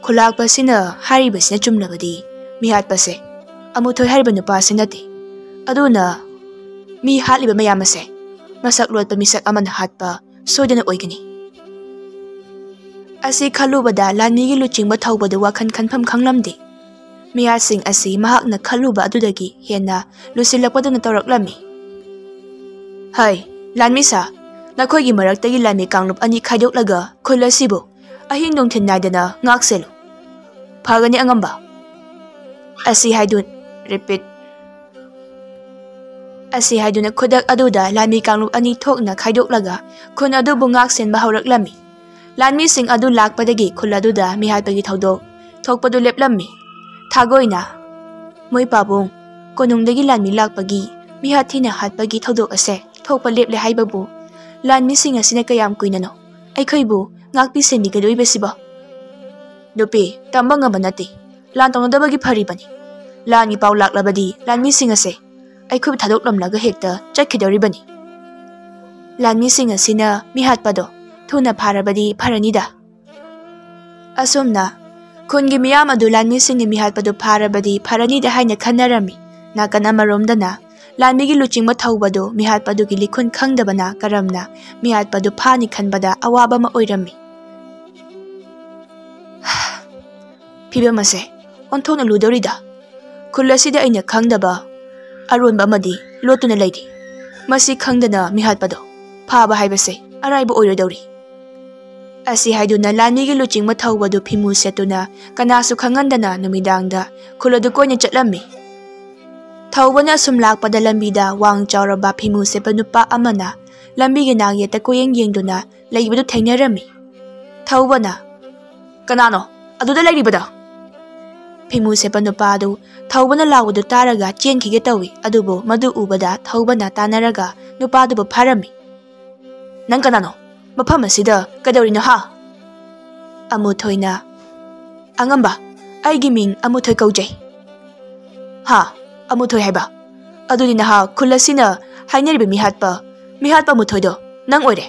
"ꯈꯨꯂꯥꯛꯄꯁꯤꯅ ꯍꯥꯏꯔꯤꯕꯁꯤꯅ ꯆꯨꯝꯂꯕꯗꯤ ꯃꯤꯍꯥꯠꯄꯁꯦ ꯑꯃꯨꯊꯣꯏ ꯍꯥꯏꯔꯤꯕ ꯅꯨꯄꯥꯁꯤ ꯅꯠꯇꯦ꯫ ꯑꯗꯨꯅ ꯃꯤ ꯍꯥꯠꯂꯤꯕ ꯃꯌꯥꯝ ꯑꯁꯦ ꯃꯁꯛ ꯂꯣꯠꯄ ꯃꯤꯁꯛ ꯑꯃꯅ ꯍꯥꯠꯄ ꯁꯣꯏꯗꯅ ꯑꯣꯏꯒꯅꯤ" ꯑꯁꯤ ꯈꯜꯂꯨꯕꯗ ꯂꯥꯟꯃꯤꯒꯤ ꯂꯨꯆꯤꯡꯕ ꯊꯧꯕꯗꯨ ꯋꯥꯈꯜ ꯈꯟꯐꯝ ꯈꯪꯂꯝꯗꯦ꯫ ꯃꯤꯍꯥꯠꯁꯤꯡ ꯑꯁꯤ ꯃꯍꯥꯛꯅ ꯈꯜꯂꯨꯕ ꯑꯗꯨꯗꯒꯤ ꯍꯦꯟꯅ ꯂꯨꯁꯤꯜꯂꯛꯄꯗꯧꯅ ꯇꯧꯔꯛꯂꯝꯃꯤ꯫ "ꯍꯩ, ꯂꯥꯟꯃꯤ ꯁꯥ, ꯅꯈꯣꯏꯒꯤ ꯃꯔꯛꯇꯒꯤ ꯂꯥꯟꯃꯤ ꯀꯥꯡꯂꯨꯞ ꯑꯅꯤ ꯈꯥꯏꯗꯣꯛꯂꯒ ꯈꯨꯜ ꯑꯁꯤꯕꯨ ꯑꯍꯤꯡ ꯅꯨꯡꯊꯤꯜ ꯅꯥꯏꯗꯅ ꯉꯥꯛ ꯁꯦꯜꯂꯨ꯫ ꯐꯒꯅꯤ ꯑꯉꯝꯕ" ꯑꯁꯤ ꯍꯥꯏꯗꯨ, repeat, ꯑꯁꯤ ꯍꯥꯏꯗꯨꯅ ꯈꯨꯗꯛ ꯑꯗꯨꯗ ꯂꯥꯟꯃꯤ ꯀꯥꯡꯂꯨꯞ ꯑꯅꯤ ꯊꯣꯛꯅ ꯈꯥꯏꯗꯣꯛꯂꯒ ꯈꯨꯟ ꯑꯗꯨꯕꯨ ꯉꯥꯛ ꯁꯦꯟꯕ ꯍꯧꯔꯛꯂꯝꯃꯤ꯫ ꯂꯥꯟꯃꯤꯁꯤꯡ ꯑꯗꯨ ꯂꯥꯛꯄꯗꯒꯤ ꯈꯨꯜ ꯑꯗꯨꯗ ꯃꯤꯍꯥꯠꯄꯒꯤ ꯊꯧꯗꯣꯛ ꯊꯣꯛꯄꯗꯨ ꯂꯦꯞꯂꯝꯃꯤ꯫ ꯊꯥꯒꯣꯏꯅ, "ꯃꯣꯏ ꯄꯥꯕꯨꯡ, ꯀꯣꯅꯨꯡꯗꯒꯤ ꯂꯥꯟꯃꯤ ꯂꯥꯛꯄꯒꯤ ꯃꯤꯍꯥꯠ ꯊꯤꯅ ꯍꯥꯠꯄꯒꯤ ꯊꯧꯗꯣꯛ ꯑꯁꯦ ꯊꯣꯛꯄ ꯂꯦꯞꯂꯦ ꯍꯥꯏꯕꯕꯨ ꯂꯥꯟꯃꯤꯁꯤꯡ ꯑꯁꯤꯅ ꯀꯌꯥꯝ ꯀꯨꯏꯅꯅꯣ ꯑꯩꯈꯣꯏꯕꯨ ꯉꯥꯛꯄꯤ ꯁꯦꯟꯕꯤꯒꯗꯣꯏꯕꯁꯤꯕꯣ? ꯅꯨꯄꯤ, ꯇꯝꯕ ꯉꯝꯕ ꯅꯠꯇꯦ꯫ ꯂꯥꯟ ꯇꯧꯅꯗꯕꯒꯤ ꯐꯔꯤꯕꯅꯤ꯫ ꯂꯥꯟꯒꯤ ꯄꯥꯎ ꯂꯥꯛꯂꯕꯗꯤ ꯂꯥꯟꯃꯤꯁꯤꯡ ꯑꯁꯦ ꯑꯩꯈꯣꯏꯕꯨ ꯊꯥꯗꯣꯛꯂꯝꯂꯒ ꯍꯦꯛꯇ ꯆꯠꯈꯤꯗꯧꯔꯤꯕꯅꯤ꯫ ꯂꯥꯟꯃꯤꯁꯤꯡ ꯑꯁꯤꯅ ꯃꯤꯍꯥꯠꯄꯗꯣ ꯊꯨꯅ ꯐꯥꯔꯕꯗꯤ ꯐꯔꯅꯤꯗ꯫ ꯑꯁꯨꯝꯅ ꯈꯨꯟꯒꯤ ꯃꯤꯌꯥꯝ ꯑꯗꯨ ꯂꯥꯟꯃꯤꯁꯤꯡꯅ ꯃꯤꯍꯥꯠꯄꯗꯨ ꯐꯥꯔꯕꯗꯤ ꯐꯔꯅꯤꯗ ꯍꯥꯏꯅ ꯈꯟꯅꯔꯝꯃꯤ꯫ ꯅꯥꯀꯟ ꯑꯃꯔꯣꯝꯗꯅ ꯂꯥꯟꯃꯤꯒꯤ ꯂꯨꯆꯤꯡꯕ ꯊꯧꯕꯗꯨ ꯃꯤꯍꯥꯠꯄꯗꯨꯒꯤ ꯂꯤꯈꯨꯟ ꯈꯪꯗꯕꯅ ꯀꯔꯝꯅ ꯃꯤꯍꯥꯠꯄꯗꯨ ꯐꯥꯅꯤ ꯈꯟꯕꯗ ꯑꯋꯥꯕ ꯑꯃ ꯑꯣꯏꯔꯝꯃꯤ꯫ ꯐꯤꯕꯝ ꯑꯁꯦ ꯑꯣꯟꯊꯣꯛꯅ ꯂꯨꯗꯧꯔꯤꯗ꯫ ꯈꯨꯜ ꯑꯁꯤꯗ ꯑꯩꯅ ꯈꯪꯗꯕ ꯑꯔꯣꯟꯕ ꯑꯃꯗꯤ ꯂꯣꯠꯇꯨꯅ ꯂꯩꯔꯤ꯫ ꯃꯁꯤ ꯈꯪꯗꯅ ꯃꯤꯍꯥꯠꯄꯗꯣ ꯐꯥꯕ ꯍꯥꯏꯕꯁꯦ ꯑꯔꯥꯏꯕ ꯑꯣꯏꯔꯣꯏꯗꯧꯔꯤ꯫ ꯑꯁꯤ ꯍꯥꯏꯗꯨꯅ ꯂꯥꯟꯃꯤꯒꯤ ꯂꯨꯆꯤꯡꯕ ꯊꯧꯕꯗꯨ ꯐꯤꯃꯨ ꯁꯦꯠꯇꯨꯅ ꯀꯅꯥꯁꯨ ꯈꯪꯍꯟꯗꯅ ꯅꯨꯃꯤꯗꯥꯡꯗ ꯈꯨꯜ ꯑꯗꯨ ꯀꯣꯏꯅ ꯆꯠꯂꯝꯃꯤ꯫ ꯊꯧꯕꯅ ꯑꯁꯨꯝ ꯂꯥꯛꯄꯗ ꯂꯝꯕꯤꯗ ꯋꯥꯡ ꯆꯥꯎꯔꯕ ꯐꯤꯃꯨ ꯁꯦꯠꯄ ꯅꯨꯄꯥ ꯑꯃꯅ ꯂꯝꯕꯤꯒꯤ ꯅꯥꯛꯌꯦꯠꯇ ꯀꯣꯏꯌꯦꯡ ꯌꯦꯡꯗꯨꯅ ꯂꯩꯕꯗꯨ ꯊꯦꯡꯅꯔꯝꯃꯤ꯫ ꯊꯧꯕꯅ, "ꯀꯅꯥꯅꯣ ꯑꯗꯨꯗ ꯂꯩꯔꯤꯕꯗꯣ?" ꯐꯤꯃꯨ ꯁꯦꯠꯄ ꯅꯨꯄꯥ ꯑꯗꯨ ꯊꯧꯕꯅ ꯂꯥꯎꯕꯗꯨ ꯇꯥꯔꯒ ꯆꯦꯟꯈꯤꯒꯦ ꯇꯧꯏ, ꯑꯗꯨꯕꯨ ꯃꯗꯨ ꯎꯕꯗ ꯊꯧꯕꯅ ꯇꯥꯟꯅꯔꯒ ꯅꯨꯄꯥꯗꯨꯕꯨ ꯐꯥꯔꯝꯃꯤ꯫ "ꯅꯪ ꯀꯅꯥꯅꯣ? ꯃꯐꯝ ꯑꯁꯤꯗ ꯀꯩꯗꯧꯔꯤꯅꯣ ꯍꯥ?" ꯑꯃꯨꯊꯣꯏꯅ, "ꯑꯉꯝꯕ, ꯑꯩꯒꯤ ꯃꯤꯡ ꯑꯃꯨꯊꯣꯏ ꯀꯧꯖꯩ꯫" "ꯍꯥ? ꯑꯃꯨꯊꯣꯏ ꯍꯥꯏꯕ? ꯑꯗꯨꯗꯤ ꯅꯍꯥꯛ ꯈꯨꯜ ꯑꯁꯤꯅ ꯍꯥꯏꯅꯔꯤꯕ ꯃꯤꯍꯥꯠꯄ, ꯃꯤꯍꯥꯠꯄ ꯑꯃꯨꯊꯣꯏꯗꯣ ꯅꯪ ꯑꯣꯏꯔꯦ꯫"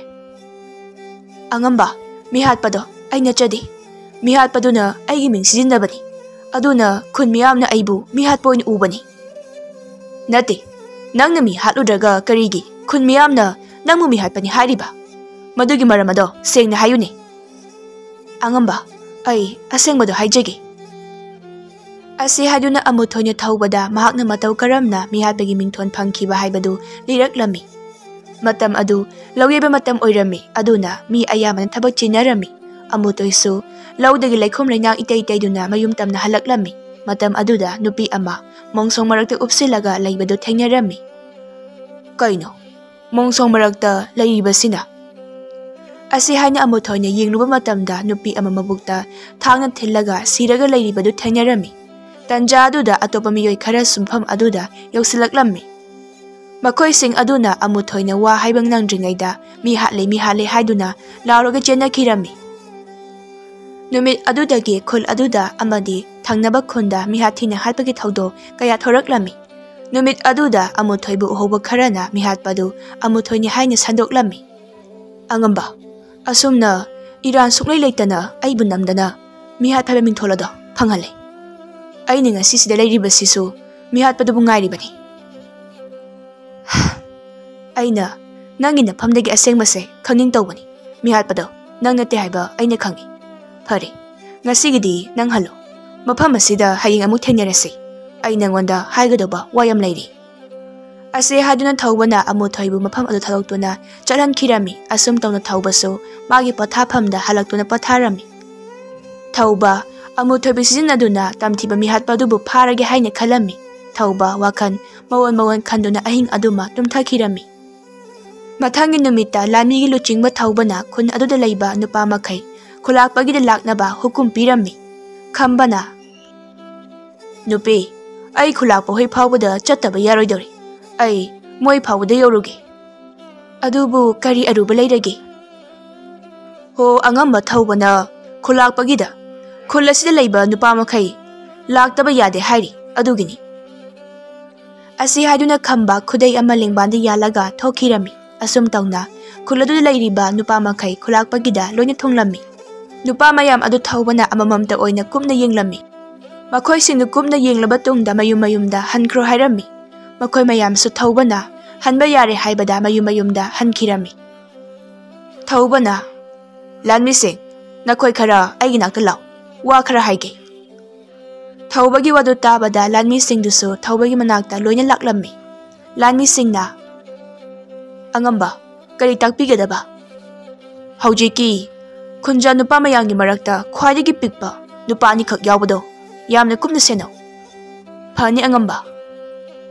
"ꯑꯉꯝꯕ, ꯃꯤꯍꯥꯠꯄꯗꯣ ꯑꯩ ꯅꯠꯆꯗꯦ꯫ ꯃꯤꯍꯥꯠꯄꯗꯨꯅ ꯑꯩꯒꯤ ꯃꯤꯡ ꯁꯤꯖꯤꯟꯅꯕꯅꯤ꯫ ꯑꯗꯨꯅ ꯈꯨꯟ ꯃꯤꯌꯥꯝꯅ ꯑꯩꯕꯨ ꯃꯤꯍꯥꯠꯄ ꯑꯣꯏꯅ ꯎꯕꯅꯤ꯫" "ꯅꯠꯇꯦ, ꯅꯪꯅ ꯃꯤ ꯍꯥꯠꯂꯨꯗ꯭ꯔꯒ ꯀꯔꯤꯒꯤ ꯈꯨꯟ ꯃꯤꯌꯥꯝꯅ ꯅꯪꯕꯨ ꯃꯤꯍꯥꯠꯄꯅꯤ ꯍꯥꯏꯔꯤꯕ? ꯃꯗꯨꯒꯤ ꯃꯔꯝ ꯑꯗꯣ ꯁꯦꯡꯅ ꯍꯥꯏꯌꯨꯅꯦ꯫" "ꯑꯉꯝꯕ, ꯑꯩ ꯑꯁꯦꯡꯕꯗꯣ ꯍꯥꯏꯖꯒꯦ꯫" ꯑꯁꯤ ꯍꯥꯏꯗꯨꯅ ꯑꯃꯨꯊꯣꯏꯅ ꯊꯧꯕꯗ ꯃꯍꯥꯛꯅ ꯃꯇꯧ ꯀꯔꯝꯅ ꯃꯤꯍꯥꯠꯄꯒꯤ ꯃꯤꯡꯊꯣꯟ ꯐꯪꯈꯤꯕ ꯍꯥꯏꯕꯗꯨ ꯂꯤꯔꯛꯂꯝꯃꯤ꯫ ꯃꯇꯝ ꯑꯗꯨ ꯂꯧ ꯌꯩꯕ ꯃꯇꯝ ꯑꯣꯏꯔꯝꯃꯤ, ꯑꯗꯨꯅ ꯃꯤ ꯑꯌꯥꯝꯕꯅ ꯊꯕꯛ ꯆꯤꯟꯅꯔꯝꯃꯤ꯫ ꯑꯃꯨꯊꯣꯏꯁꯨ ꯂꯧꯗꯒꯤ ꯂꯩꯈꯣꯝ ꯂꯩꯅꯥꯡ ꯏꯇꯩ ꯇꯩꯗꯨꯅ ꯃꯌꯨꯝ ꯇꯝꯅ ꯍꯜꯂꯛꯂꯝꯃꯤ꯫ ꯃꯇꯝ ꯑꯗꯨꯗ ꯅꯨꯄꯤ ꯑꯃ ꯃꯣꯡꯁꯣꯡ ꯃꯔꯛꯇ ꯎꯞꯁꯤꯜꯂꯒ ꯂꯩꯕꯗꯨ ꯊꯦꯡꯅꯔꯝꯃꯤ꯫ "ꯀꯩꯅꯣ, ꯃꯣꯡꯁꯣꯡ ꯃꯔꯛꯇ ꯂꯩꯔꯤꯕꯁꯤꯅ?" ꯑꯁꯤ ꯍꯥꯏꯅ ꯑꯃꯨꯊꯣꯏꯅ ꯌꯦꯡꯂꯨꯕ ꯃꯇꯝꯗ ꯅꯨꯄꯤ ꯑꯃ ꯃꯕꯨꯛꯇ ꯊꯥꯡꯅ ꯊꯤꯜꯂꯒ ꯁꯤꯔꯒ ꯂꯩꯔꯤꯕꯗꯨ ꯊꯦꯡꯅꯔꯝꯃꯤ꯫ ꯇꯟꯖꯥ ꯑꯗꯨꯗ ꯑꯇꯣꯞꯄ ꯃꯤꯑꯣꯏ ꯈꯔꯁꯨ ꯃꯐꯝ ꯑꯗꯨꯗ ꯌꯧꯁꯤꯜꯂꯛꯂꯝꯃꯤ꯫ ꯃꯈꯣꯏꯁꯤꯡ ꯑꯗꯨꯅ ꯑꯃꯨꯊꯣꯏꯅ ꯋꯥ ꯍꯥꯏꯕ ꯅꯪꯗ꯭ꯔꯤꯉꯩꯗ "ꯃꯤ ꯍꯥꯠꯂꯦ, ꯃꯤ ꯍꯥꯠꯂꯦ" ꯍꯥꯏꯗꯨꯅ ꯂꯥꯎꯔꯒ ꯆꯦꯟꯅꯈꯤꯔꯝꯃꯤ꯫ ꯅꯨꯃꯤꯠ ꯑꯗꯨꯗꯒꯤ ꯈꯨꯜ ꯑꯗꯨꯗ ꯑꯃꯗꯤ ꯊꯪꯅꯕ ꯈꯨꯟꯗ ꯃꯤꯍꯥꯠ ꯊꯤꯅ ꯍꯥꯠꯄꯒꯤ ꯊꯧꯗꯣꯛ ꯀꯌꯥ ꯊꯣꯔꯛꯂꯝꯃꯤ꯫ ꯅꯨꯃꯤꯠ ꯑꯗꯨꯗ ꯑꯃꯨꯊꯣꯏꯕꯨ ꯎꯍꯧꯕ ꯈꯔꯅ ꯃꯤꯍꯥꯠꯄꯗꯨ ꯑꯃꯨꯊꯣꯏꯅꯤ ꯍꯥꯏꯅ ꯁꯟꯗꯣꯛꯂꯝꯃꯤ꯫ "ꯑꯉꯝꯕ, ꯑꯁꯨꯝꯅ ꯏꯔꯥꯟ ꯁꯨꯛꯂꯩ ꯂꯩꯇꯅ ꯑꯩꯕꯨ ꯅꯝꯗꯅ ꯃꯤꯍꯥꯠ ꯍꯥꯏꯕ ꯃꯤꯡꯊꯣꯜ ꯑꯗꯣ ꯐꯪꯍꯜꯂꯦ꯫ ꯑꯩꯅ ꯉꯁꯤꯁꯤꯗ ꯂꯩꯔꯤꯕꯁꯤꯁꯨ ꯃꯤꯍꯥꯠꯄꯗꯨꯕꯨ ꯉꯥꯏꯔꯤꯕꯅꯤ꯫ ꯑꯩꯅ ꯅꯪꯒꯤ ꯅꯐꯝꯗꯒꯤ ꯑꯁꯦꯡꯕꯁꯦ ꯈꯪꯅꯤꯡ ꯇꯧꯕꯅꯤ꯫ ꯃꯤꯍꯥꯠꯄꯗꯣ ꯅꯪ ꯅꯠꯇꯦ ꯍꯥꯏꯕ ꯑꯩꯅ ꯈꯪꯏ꯫ ꯐꯔꯦ, ꯉꯁꯤꯒꯤꯗꯤ ꯅꯪ ꯍꯜꯂꯣ꯫ ꯃꯐꯝ ꯑꯁꯤꯗ ꯍꯌꯦꯡ ꯑꯃꯨꯛ ꯊꯦꯡꯅꯔꯁꯤ꯫ ꯑꯩ ꯅꯪꯉꯣꯟꯗ ꯍꯥꯏꯒꯗꯧꯕ ꯋꯥ ꯌꯥꯝ ꯂꯩꯔꯤ"꯫ ꯑꯁꯤ ꯍꯥꯏꯗꯨꯅ ꯊꯧꯕꯅ ꯑꯃꯨꯊꯣꯏꯕꯨ ꯃꯐꯝ ꯑꯗꯨ ꯊꯥꯗꯣꯛꯇꯨꯅ ꯆꯠꯍꯟꯈꯤꯔꯝꯃꯤ꯫ ꯑꯁꯨꯝ ꯇꯧꯅ ꯊꯧꯕꯁꯨ ꯃꯥꯒꯤ ꯄꯣꯊꯥꯐꯝꯗ ꯍꯜꯂꯛꯇꯨꯅ ꯄꯣꯊꯥꯔꯝꯃꯤ꯫ ꯊꯧꯕ ꯑꯃꯨꯊꯣꯏꯕꯨ ꯁꯤꯖꯤꯟꯅꯗꯨꯅ ꯇꯝꯊꯤꯕ ꯃꯤꯍꯥꯠꯄ ꯑꯗꯨꯕꯨ ꯐꯥꯔꯒꯦ ꯍꯥꯏꯅ ꯈꯜꯂꯝꯃꯤ꯫ ꯊꯧꯕ ꯋꯥꯈꯜ ꯃꯑꯣꯟ ꯃꯑꯣꯟ ꯈꯟꯗꯨꯅ ꯑꯍꯤꯡ ꯑꯗꯨꯃ ꯇꯨꯝꯊꯈꯤꯔꯝꯃꯤ꯫ ꯃꯊꯪꯒꯤ ꯅꯨꯃꯤꯠꯇ ꯂꯥꯟꯃꯤꯒꯤ ꯂꯨꯆꯤꯡꯕ ꯊꯧꯕꯅ ꯈꯨꯟ ꯑꯗꯨꯗ ꯂꯩꯕ ꯅꯨꯄꯥ ꯃꯈꯩ ꯈꯨꯂꯥꯛꯄꯒꯤꯗ ꯂꯥꯛꯅꯕ ꯍꯨꯀꯨꯝ ꯄꯤꯔꯝꯃꯤ꯫ ꯈꯝꯕꯅ, "ꯅꯨꯄꯤ, ꯑꯩ ꯈꯨꯂꯥꯛꯄ ꯍꯣꯏ ꯐꯥꯎꯕꯗ ꯆꯠꯇꯕ ꯌꯥꯔꯣꯏꯗꯧꯔꯤ꯫ ꯑꯩ ꯃꯣꯏ ꯐꯥꯎꯕꯗ ꯌꯧꯔꯨꯒꯦ꯫ ꯑꯗꯨꯕꯨ ꯀꯔꯤ ꯑꯔꯨꯕ ꯂꯩꯔꯒꯦ?" "ꯍꯣ, ꯑꯉꯝꯕ ꯊꯧꯕꯅ ꯈꯨꯂꯥꯛꯄꯒꯤꯗ ꯈꯨꯜ ꯑꯁꯤꯗ ꯂꯩꯕ ꯅꯨꯄꯥ ꯃꯈꯩ ꯂꯥꯛꯇꯕ ꯌꯥꯗꯦ ꯍꯥꯏꯔꯤ, ꯑꯗꯨꯒꯤꯅꯤ"꯫ ꯑꯁꯤ ꯍꯥꯏꯗꯨꯅ ꯈꯝꯕ ꯈꯨꯗꯩ ꯑꯃ ꯂꯦꯡꯕꯥꯟꯗ ꯌꯥꯜꯂꯒ ꯊꯣꯛꯈꯤꯔꯝꯃꯤ꯫ ꯑꯁꯨꯝ ꯇꯧꯅ ꯈꯨꯜ ꯑꯗꯨꯗ ꯂꯩꯔꯤꯕ ꯅꯨꯄꯥ ꯃꯈꯩ ꯈꯨꯂꯥꯛꯄꯒꯤꯗ ꯂꯣꯏꯅ ꯊꯨꯡꯂꯝꯃꯤ꯫ ꯅꯨꯄꯥ ꯃꯌꯥꯝ ꯑꯗꯨ ꯊꯧꯕꯅ ꯑꯃꯃꯝꯇ ꯑꯣꯏꯅ ꯀꯨꯞꯅ ꯌꯦꯡꯂꯝꯃꯤ꯫ ꯃꯈꯣꯏꯁꯤꯡꯗꯨ ꯀꯨꯞꯅ ꯌꯦꯡꯂꯕ ꯇꯨꯡꯗ ꯃꯌꯨꯝ ꯃꯌꯨꯝꯗ ꯍꯟꯈ꯭ꯔꯣ ꯍꯥꯏꯔꯝꯃꯤ꯫ ꯃꯈꯣꯏ ꯃꯌꯥꯝꯁꯨ ꯊꯧꯕꯅ ꯍꯟꯕ ꯌꯥꯔꯦ ꯍꯥꯏꯕꯗ ꯃꯌꯨꯝ ꯃꯌꯨꯝꯗ ꯍꯟꯈꯤꯔꯝꯃꯤ꯫ ꯊꯧꯕꯅ, "ꯂꯥꯟꯃꯤꯁꯤꯡ, ꯅꯈꯣꯏ ꯈꯔ ꯑꯩꯒꯤ ꯅꯥꯛꯇ ꯂꯥꯛꯎ, ꯋꯥ ꯈꯔ ꯍꯥꯏꯒꯦ"꯫ ꯊꯧꯕꯒꯤ ꯋꯥꯗꯨ ꯇꯥꯕꯗ ꯂꯥꯟꯃꯤꯁꯤꯡꯗꯨꯁꯨ ꯊꯧꯕꯒꯤ ꯃꯅꯥꯛꯇ ꯂꯣꯏꯅ ꯂꯥꯛꯂꯝꯃꯤ꯫ ꯂꯥꯟꯃꯤꯁꯤꯡꯅ, "ꯑꯉꯝꯕ, ꯀꯔꯤ ꯇꯥꯛꯄꯤꯒꯗꯕ?" "ꯍꯧꯖꯤꯛꯀꯤ ꯈꯨꯟꯖꯥ ꯅꯨꯄꯥ ꯃꯌꯥꯝꯒꯤ ꯃꯔꯛꯇ ꯈ꯭ꯋꯥꯏꯗꯒꯤ ꯄꯤꯛꯄ ꯅꯨꯄꯥ ꯑꯅꯤꯈꯛ ꯌꯥꯎꯕꯗꯣ ꯌꯥꯝꯅ ꯀꯨꯞꯅ ꯁꯦꯟꯅꯧ"꯫ "ꯐꯅꯤ ꯑꯉꯝꯕ"꯫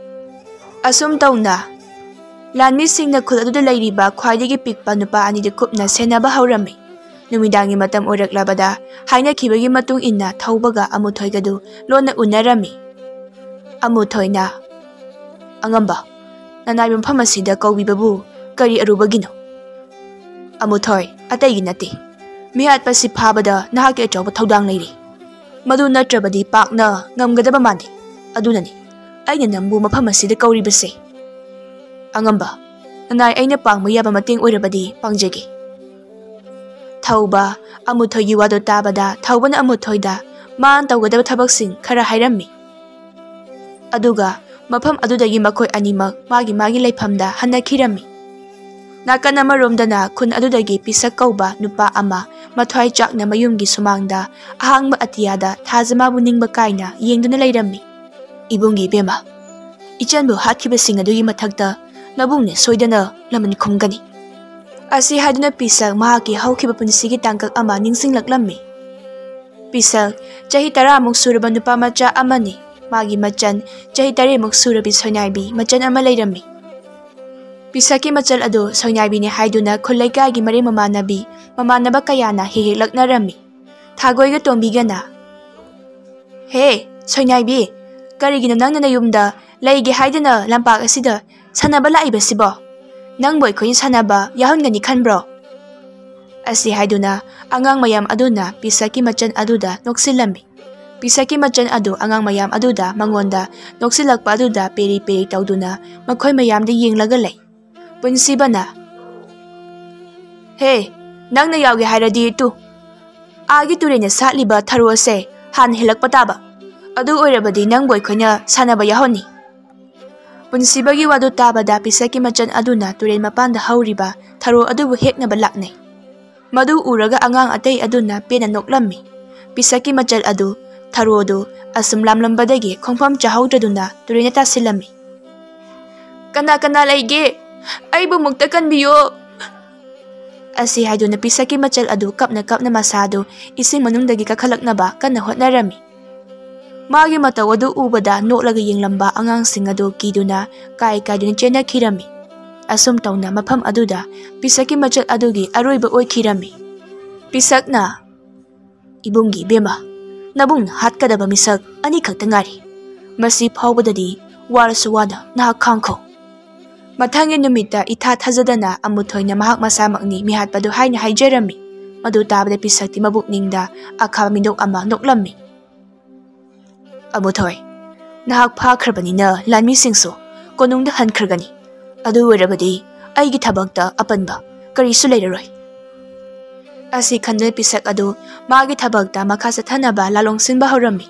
ꯑꯁꯨꯝ ꯇꯧꯅ ꯂꯥꯟꯃꯤꯁꯤꯡꯅ ꯈꯨꯜ ꯑꯗꯨꯗ ꯂꯩꯔꯤꯕ ꯈ꯭ꯋꯥꯏꯗꯒꯤ ꯄꯤꯛꯄ ꯅꯨꯄꯥ ꯑꯅꯤꯗꯨ ꯀꯨꯞꯅ ꯁꯦꯟꯅꯕ ꯍꯧꯔꯝꯃꯤ꯫ ꯅꯨꯃꯤꯗꯥꯡꯒꯤ ꯃꯇꯝ ꯑꯣꯏꯔꯛꯂꯕꯗ ꯍꯥꯏꯅꯈꯤꯕꯒꯤ ꯃꯇꯨꯡ ꯏꯟꯅ ꯊꯧꯕꯒ ꯑꯃꯨꯊꯣꯏꯒꯗꯨ ꯂꯣꯟꯅ ꯎꯅꯔꯝꯃꯤ꯫ ꯑꯃꯨꯊꯣꯏꯅ, "ꯑꯉꯝꯕ, ꯅꯅꯥꯏ ꯃꯐꯝ ꯑꯁꯤꯗ ꯀꯧꯕꯤꯕꯕꯨ ꯀꯔꯤ ꯑꯔꯨꯕꯒꯤꯅꯣ? ꯑꯃꯨꯊꯣꯏ, ꯑꯇꯩꯒꯤ ꯅꯠꯇꯦ꯫ ꯃꯤꯍꯥꯠꯄꯁꯤ ꯐꯥꯕꯗ ꯅꯍꯥꯛꯀꯤ ꯑꯆꯧꯕ ꯊꯧꯗꯥꯡ ꯂꯩꯔꯤ꯫ ꯃꯗꯨ ꯅꯠꯇ꯭ꯔꯕꯗꯤ ꯄꯥꯛꯅ ꯉꯝꯒꯗꯕ ꯃꯥꯟꯗꯦ꯫ ꯑꯗꯨꯅꯅꯤ ꯑꯩꯅ ꯅꯪꯕꯨ ꯃꯐꯝ ꯑꯁꯤꯗ ꯀꯧꯔꯤꯕꯁꯦ꯫ ꯑꯉꯝꯕ, ꯅꯅꯥꯏ ꯑꯩꯅ ꯄꯥꯡꯕ ꯌꯥꯕ ꯃꯇꯦꯡ ꯑꯣꯏꯔꯕꯗꯤ ꯄꯥꯡꯖꯒꯦ꯫ ꯊꯧꯕ, ꯑꯃꯨꯊꯣꯏꯒꯤ ꯋꯥꯗꯨ ꯇꯥꯕꯗ ꯊꯧꯕꯅ ꯑꯃꯨꯊꯣꯏꯗ ꯃꯥꯅ ꯇꯧꯒꯗꯕ ꯊꯕꯛꯁꯤꯡ ꯈꯔ ꯍꯥꯏꯔꯝꯃꯤ꯫ ꯑꯗꯨꯒ ꯃꯐꯝ ꯑꯗꯨꯗꯒꯤ ꯃꯈꯣꯏ ꯑꯅꯤꯃꯛ ꯃꯥꯒꯤ ꯃꯥꯒꯤ ꯂꯩꯐꯝꯗ ꯍꯟꯅꯈꯤꯔꯝꯃꯤ꯫ ꯅꯥꯀꯟ ꯑꯃꯔꯣꯝꯗꯅ ꯈꯨꯟ ꯑꯗꯨꯗꯒꯤ ꯄꯤꯁꯛ ꯀꯧꯕ ꯅꯨꯄꯥ ꯑꯃ ꯃꯊ꯭ꯋꯥꯏ ꯆꯥꯛꯅ ꯃꯌꯨꯝꯒꯤ ꯁꯨꯃꯥꯡꯗ ꯑꯍꯥꯡꯕ ꯑꯇꯤꯌꯥꯗ ꯊꯥꯖ ꯃꯥꯕꯨ ꯅꯤꯡꯕ ꯀꯥꯏꯅ ꯌꯦꯡꯗꯨꯅ ꯂꯩꯔꯝꯃꯤ꯫ "ꯏꯕꯨꯡꯒꯤ ꯏꯕꯦꯝꯃ, ꯏꯆꯟꯕꯨ ꯍꯥꯠꯈꯤꯕꯁꯤꯡ ꯑꯗꯨꯒꯤ ꯃꯊꯛꯇ ꯅꯕꯨꯡꯅ ꯁꯣꯏꯗꯅ ꯂꯃꯟ ꯈꯨꯝꯒꯅꯤ"꯫ ꯑꯁꯤ ꯍꯥꯏꯗꯨꯅ ꯄꯤꯁꯛ ꯃꯍꯥꯛꯀꯤ ꯍꯧꯈꯤꯕ ꯄꯨꯟꯁꯤꯒꯤ ꯇꯥꯡꯀꯛ ꯑꯃ ꯅꯤꯡꯁꯤꯡꯂꯛꯂꯝꯃꯤ꯫ ꯄꯤꯁꯛ ꯆꯍꯤ ꯇꯔꯥꯃꯨꯛ ꯁꯨꯔꯕ ꯅꯨꯄꯥ ꯃꯆꯥ ꯑꯃꯅꯤ꯫ ꯃꯥꯒꯤ ꯃꯆꯟ ꯆꯍꯤ ꯇꯔꯦꯠꯃꯨꯛ ꯁꯨꯔꯕꯤ ꯁꯣꯏꯅꯥꯏꯕꯤ ꯃꯆꯟ ꯑꯃ ꯂꯩꯔꯝꯃꯤ꯫ ꯄꯤꯁꯛꯀꯤ ꯃꯆꯜ ꯑꯗꯨ ꯁꯣꯏꯅꯥꯏꯕꯤꯅꯤ ꯍꯥꯏꯗꯨꯅ ꯈꯨꯜ ꯂꯩꯀꯥꯏꯒꯤ ꯃꯔꯤ ꯃꯃꯥꯟꯅꯕꯤ, ꯃꯃꯥꯟꯅꯕ ꯀꯌꯥꯅ ꯍꯦꯛ ꯍꯦꯛ ꯂꯛꯅꯔꯝꯃꯤ꯫ ꯊꯥꯒꯣꯏꯒ ꯇꯣꯝꯕꯤꯒꯅ, "ꯍꯦ, ꯁꯣꯏꯅꯥꯏꯕꯤ, ꯀꯔꯤꯒꯤꯅꯣ ꯅꯪꯅ ꯅꯌꯨꯝꯗ ꯂꯩꯒꯦ ꯍꯥꯏꯗꯅ ꯂꯝꯄꯥꯛ ꯑꯁꯤꯗ ꯁꯥꯟꯅꯕ ꯂꯥꯛꯏꯕꯁꯤꯕꯣ? ꯅꯪꯕꯨ ꯑꯩꯈꯣꯏꯅ ꯁꯥꯟꯅꯕ ꯌꯥꯎꯍꯟꯒꯅꯤ ꯈꯟꯕ꯭ꯔꯣ?" ꯑꯁꯤ ꯍꯥꯏꯗꯨꯅ ꯑꯉꯥꯡ ꯃꯌꯥꯝ ꯑꯗꯨꯅ ꯄꯤꯁꯛꯀꯤ ꯃꯆꯟ ꯑꯗꯨꯗ ꯅꯣꯛꯁꯤꯜꯂꯝꯃꯤ꯫ ꯄꯤꯁꯛꯀꯤ ꯃꯆꯟ ꯑꯗꯨ ꯑꯉꯥꯡ ꯃꯌꯥꯝ ꯑꯗꯨꯗ ꯃꯉꯣꯟꯗ ꯅꯣꯛꯁꯤꯜꯂꯛꯄ ꯑꯗꯨꯗ ꯄꯦꯔꯤ ꯄꯦꯔꯤ ꯇꯧꯗꯨꯅ ꯃꯈꯣꯏ ꯃꯌꯥꯝꯗ ꯌꯦꯡꯂꯒ ꯂꯩ꯫ ꯄꯨꯟꯁꯤꯕꯅ, "ꯍꯦ, ꯅꯪꯅ ꯌꯥꯎꯒꯦ ꯍꯥꯏꯔꯗꯤ ꯇꯨ, ꯑꯥꯒꯤ ꯇꯨꯔꯦꯟꯗ ꯁꯥꯠꯂꯤꯕ ꯊꯔꯣ ꯑꯁꯦ ꯍꯥꯟꯅ ꯍꯦꯜꯂꯛꯄ ꯇꯥꯕ꯫ ꯑꯗꯨ ꯑꯣꯏꯔꯕꯗꯤ ꯅꯪꯕꯨ ꯑꯩꯈꯣꯏꯅ ꯁꯥꯟꯅꯕ ꯌꯥꯎꯍꯟꯅꯤ"꯫ ꯄꯨꯟꯁꯤꯕꯒꯤ ꯋꯥꯗꯨ ꯇꯥꯕꯗ ꯄꯤꯁꯛꯀꯤ ꯃꯆꯟ ꯑꯗꯨꯅ ꯇꯨꯔꯦꯟ ꯃꯄꯥꯟꯗ ꯍꯧꯔꯤꯕ ꯊꯔꯣ ꯑꯗꯨꯕꯨ ꯍꯦꯛꯅꯕ ꯂꯥꯛꯅꯩ꯫ ꯃꯗꯨ ꯎꯔꯒ ꯑꯉꯥꯡ ꯑꯇꯩ ꯑꯗꯨꯅ ꯄꯦꯟꯅ ꯅꯣꯛꯂꯝꯃꯤ꯫ ꯄꯤꯁꯛꯀꯤ ꯃꯆꯜ ꯑꯗꯨ, ꯊꯔꯣꯗꯨ ꯑꯁꯨꯝ ꯂꯥꯝꯂꯝꯕꯗꯒꯤ ꯈꯣꯡꯐꯝ ꯆꯥꯍꯧꯗ꯭ꯔꯗꯨꯅ ꯇꯨꯔꯦꯟꯗ ꯇꯥꯁꯤꯜꯂꯝꯃꯤ꯫ "ꯀꯅꯥ ꯀꯅꯥ ꯂꯩꯒꯦ? ꯑꯩꯕꯨ ꯑꯃꯨꯛꯇ ꯀꯟꯕꯤꯌꯣ!" ꯑꯁꯤ ꯍꯥꯏꯗꯨꯅ ꯄꯤꯁꯛꯀꯤ ꯃꯆꯜ ꯑꯗꯨ ꯀꯞꯅ ꯀꯞꯅ ꯃꯁꯥꯗꯨ ꯏꯁꯤꯡ ꯃꯅꯨꯡꯗꯒꯤ ꯀꯥꯈꯠꯂꯛꯅꯕ ꯀꯟꯅ ꯍꯣꯠꯅꯔꯝꯃꯤ꯫ ꯃꯥꯒꯤ ꯃꯇꯧ ꯑꯗꯨ ꯎꯕꯗ ꯅꯣꯛꯂꯒ ꯌꯦꯡꯂꯝꯕ ꯑꯉꯥꯡꯁꯤꯡ ꯑꯗꯨ ꯀꯤꯗꯨꯅ ꯀꯥꯏ ꯀꯥꯏꯗꯨꯅ ꯆꯦꯟꯅꯈꯤꯔꯝꯃꯤ꯫ ꯑꯁꯨꯝ ꯇꯧꯅ ꯃꯐꯝ ꯑꯗꯨꯗ ꯄꯤꯁꯛꯀꯤ ꯃꯆꯜ ꯑꯗꯨꯒꯤ ꯑꯔꯣꯏꯕ ꯑꯣꯏꯈꯤꯔꯝꯃꯤ꯫ ꯄꯤꯁꯛꯅ, "ꯏꯕꯨꯡꯒꯤ ꯏꯕꯦꯝꯃ, ꯅꯕꯨꯡꯅ ꯍꯥꯠꯀꯗꯕ ꯃꯤꯁꯛ ꯑꯅꯤꯈꯛꯇ ꯉꯥꯏꯔꯤ꯫ ꯃꯁꯤ ꯐꯥꯎꯕꯗꯗꯤ ꯋꯥꯔꯁꯨ ꯋꯥꯅ ꯅꯍꯥꯛ ꯈꯥꯡꯈꯣ"꯫ ꯃꯊꯪꯒꯤ ꯅꯨꯃꯤꯠꯇ ꯏꯊꯥ ꯊꯥꯖꯗꯅ ꯑꯃꯨꯊꯣꯏꯅ ꯃꯍꯥꯛ ꯃꯁꯥꯃꯛꯅꯤ ꯃꯤꯍꯥꯠꯄꯗꯨ ꯍꯥꯏꯅ ꯍꯥꯏꯖꯔꯝꯃꯤ꯫ ꯃꯗꯨ ꯇꯥꯕꯗ ꯄꯤꯁꯛꯇꯤ ꯃꯕꯨꯛꯅꯤꯡꯗ ꯑꯈꯥꯕ ꯃꯤꯅꯣꯛ ꯑꯃ ꯅꯣꯛꯂꯝꯃꯤ꯫ "ꯑꯃꯨꯊꯣꯏ, ꯅꯍꯥꯛ ꯐꯥꯈ꯭ꯔꯕꯅꯤꯅ ꯂꯥꯟꯃꯤꯁꯤꯡꯁꯨ ꯀꯣꯅꯨꯡꯗ ꯍꯟꯈ꯭ꯔꯒꯅꯤ꯫ ꯑꯗꯨ ꯑꯣꯏꯔꯕꯗꯤ ꯑꯩꯒꯤ ꯊꯕꯛꯇ ꯑꯄꯟꯕ ꯀꯔꯤꯁꯨ ꯂꯩꯔꯔꯣꯏ꯫" ꯑꯁꯤ ꯈꯟꯗꯨꯅ ꯄꯤꯁꯛ ꯑꯗꯨ ꯃꯥꯒꯤ ꯊꯕꯛꯇ ꯃꯈꯥ ꯆꯠꯊꯅꯕ ꯂꯥꯂꯣꯡ ꯁꯤꯟꯕ ꯍꯧꯔꯝꯃꯤ꯫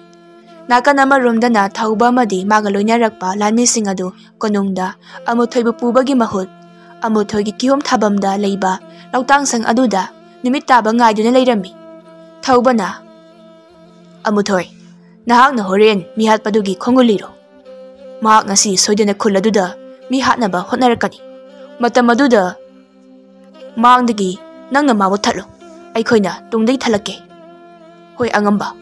ꯅꯥꯀꯟ ꯑꯃꯔꯣꯝꯗꯅ ꯊꯧꯕ ꯑꯃꯗꯤ ꯃꯥꯒ ꯂꯣꯏꯅꯔꯛꯄ ꯂꯥꯟꯃꯤꯁꯤꯡ ꯑꯗꯨ ꯀꯣꯅꯨꯡꯗ ꯑꯃꯨꯊꯣꯏꯕꯨ ꯄꯨꯕꯒꯤ ꯃꯍꯨꯠ ꯑꯃꯨꯊꯣꯏꯒꯤ ꯀꯤꯍꯣꯝ ꯊꯥꯐꯝꯗ ꯂꯩꯕ ꯂꯧꯇꯥꯡꯁꯪ ꯑꯗꯨꯗ ꯅꯨꯃꯤꯠ ꯇꯥꯕ ꯉꯥꯏꯗꯨꯅ ꯂꯩꯔꯝꯃꯤ꯫ ꯊꯧꯕꯅ, "ꯑꯃꯨꯊꯣꯏ, ꯅꯍꯥꯛꯅ ꯍꯣꯔꯦꯟ ꯃꯤꯍꯥꯠꯄꯗꯨꯒꯤ ꯈꯣꯡꯒꯨꯜ ꯂꯤꯔꯣ꯫ ꯃꯍꯥꯛ ꯉꯁꯤ ꯁꯣꯏꯗꯅ ꯈꯨꯜ ꯑꯗꯨꯗ ꯃꯤ ꯍꯥꯠꯅꯕ ꯍꯣꯠꯅꯔꯛꯀꯅꯤ꯫ ꯃꯇꯝ ꯑꯗꯨꯗ ꯃꯥꯡꯗꯒꯤ ꯅꯪꯅ ꯃꯥꯕꯨ ꯊꯠꯂꯨ꯫ ꯑꯩꯈꯣꯏꯅ ꯇꯨꯡꯗꯒꯤ ꯊꯠꯂꯛꯀꯦ꯫" "ꯍꯣꯏ, ꯑꯉꯝꯕ꯫"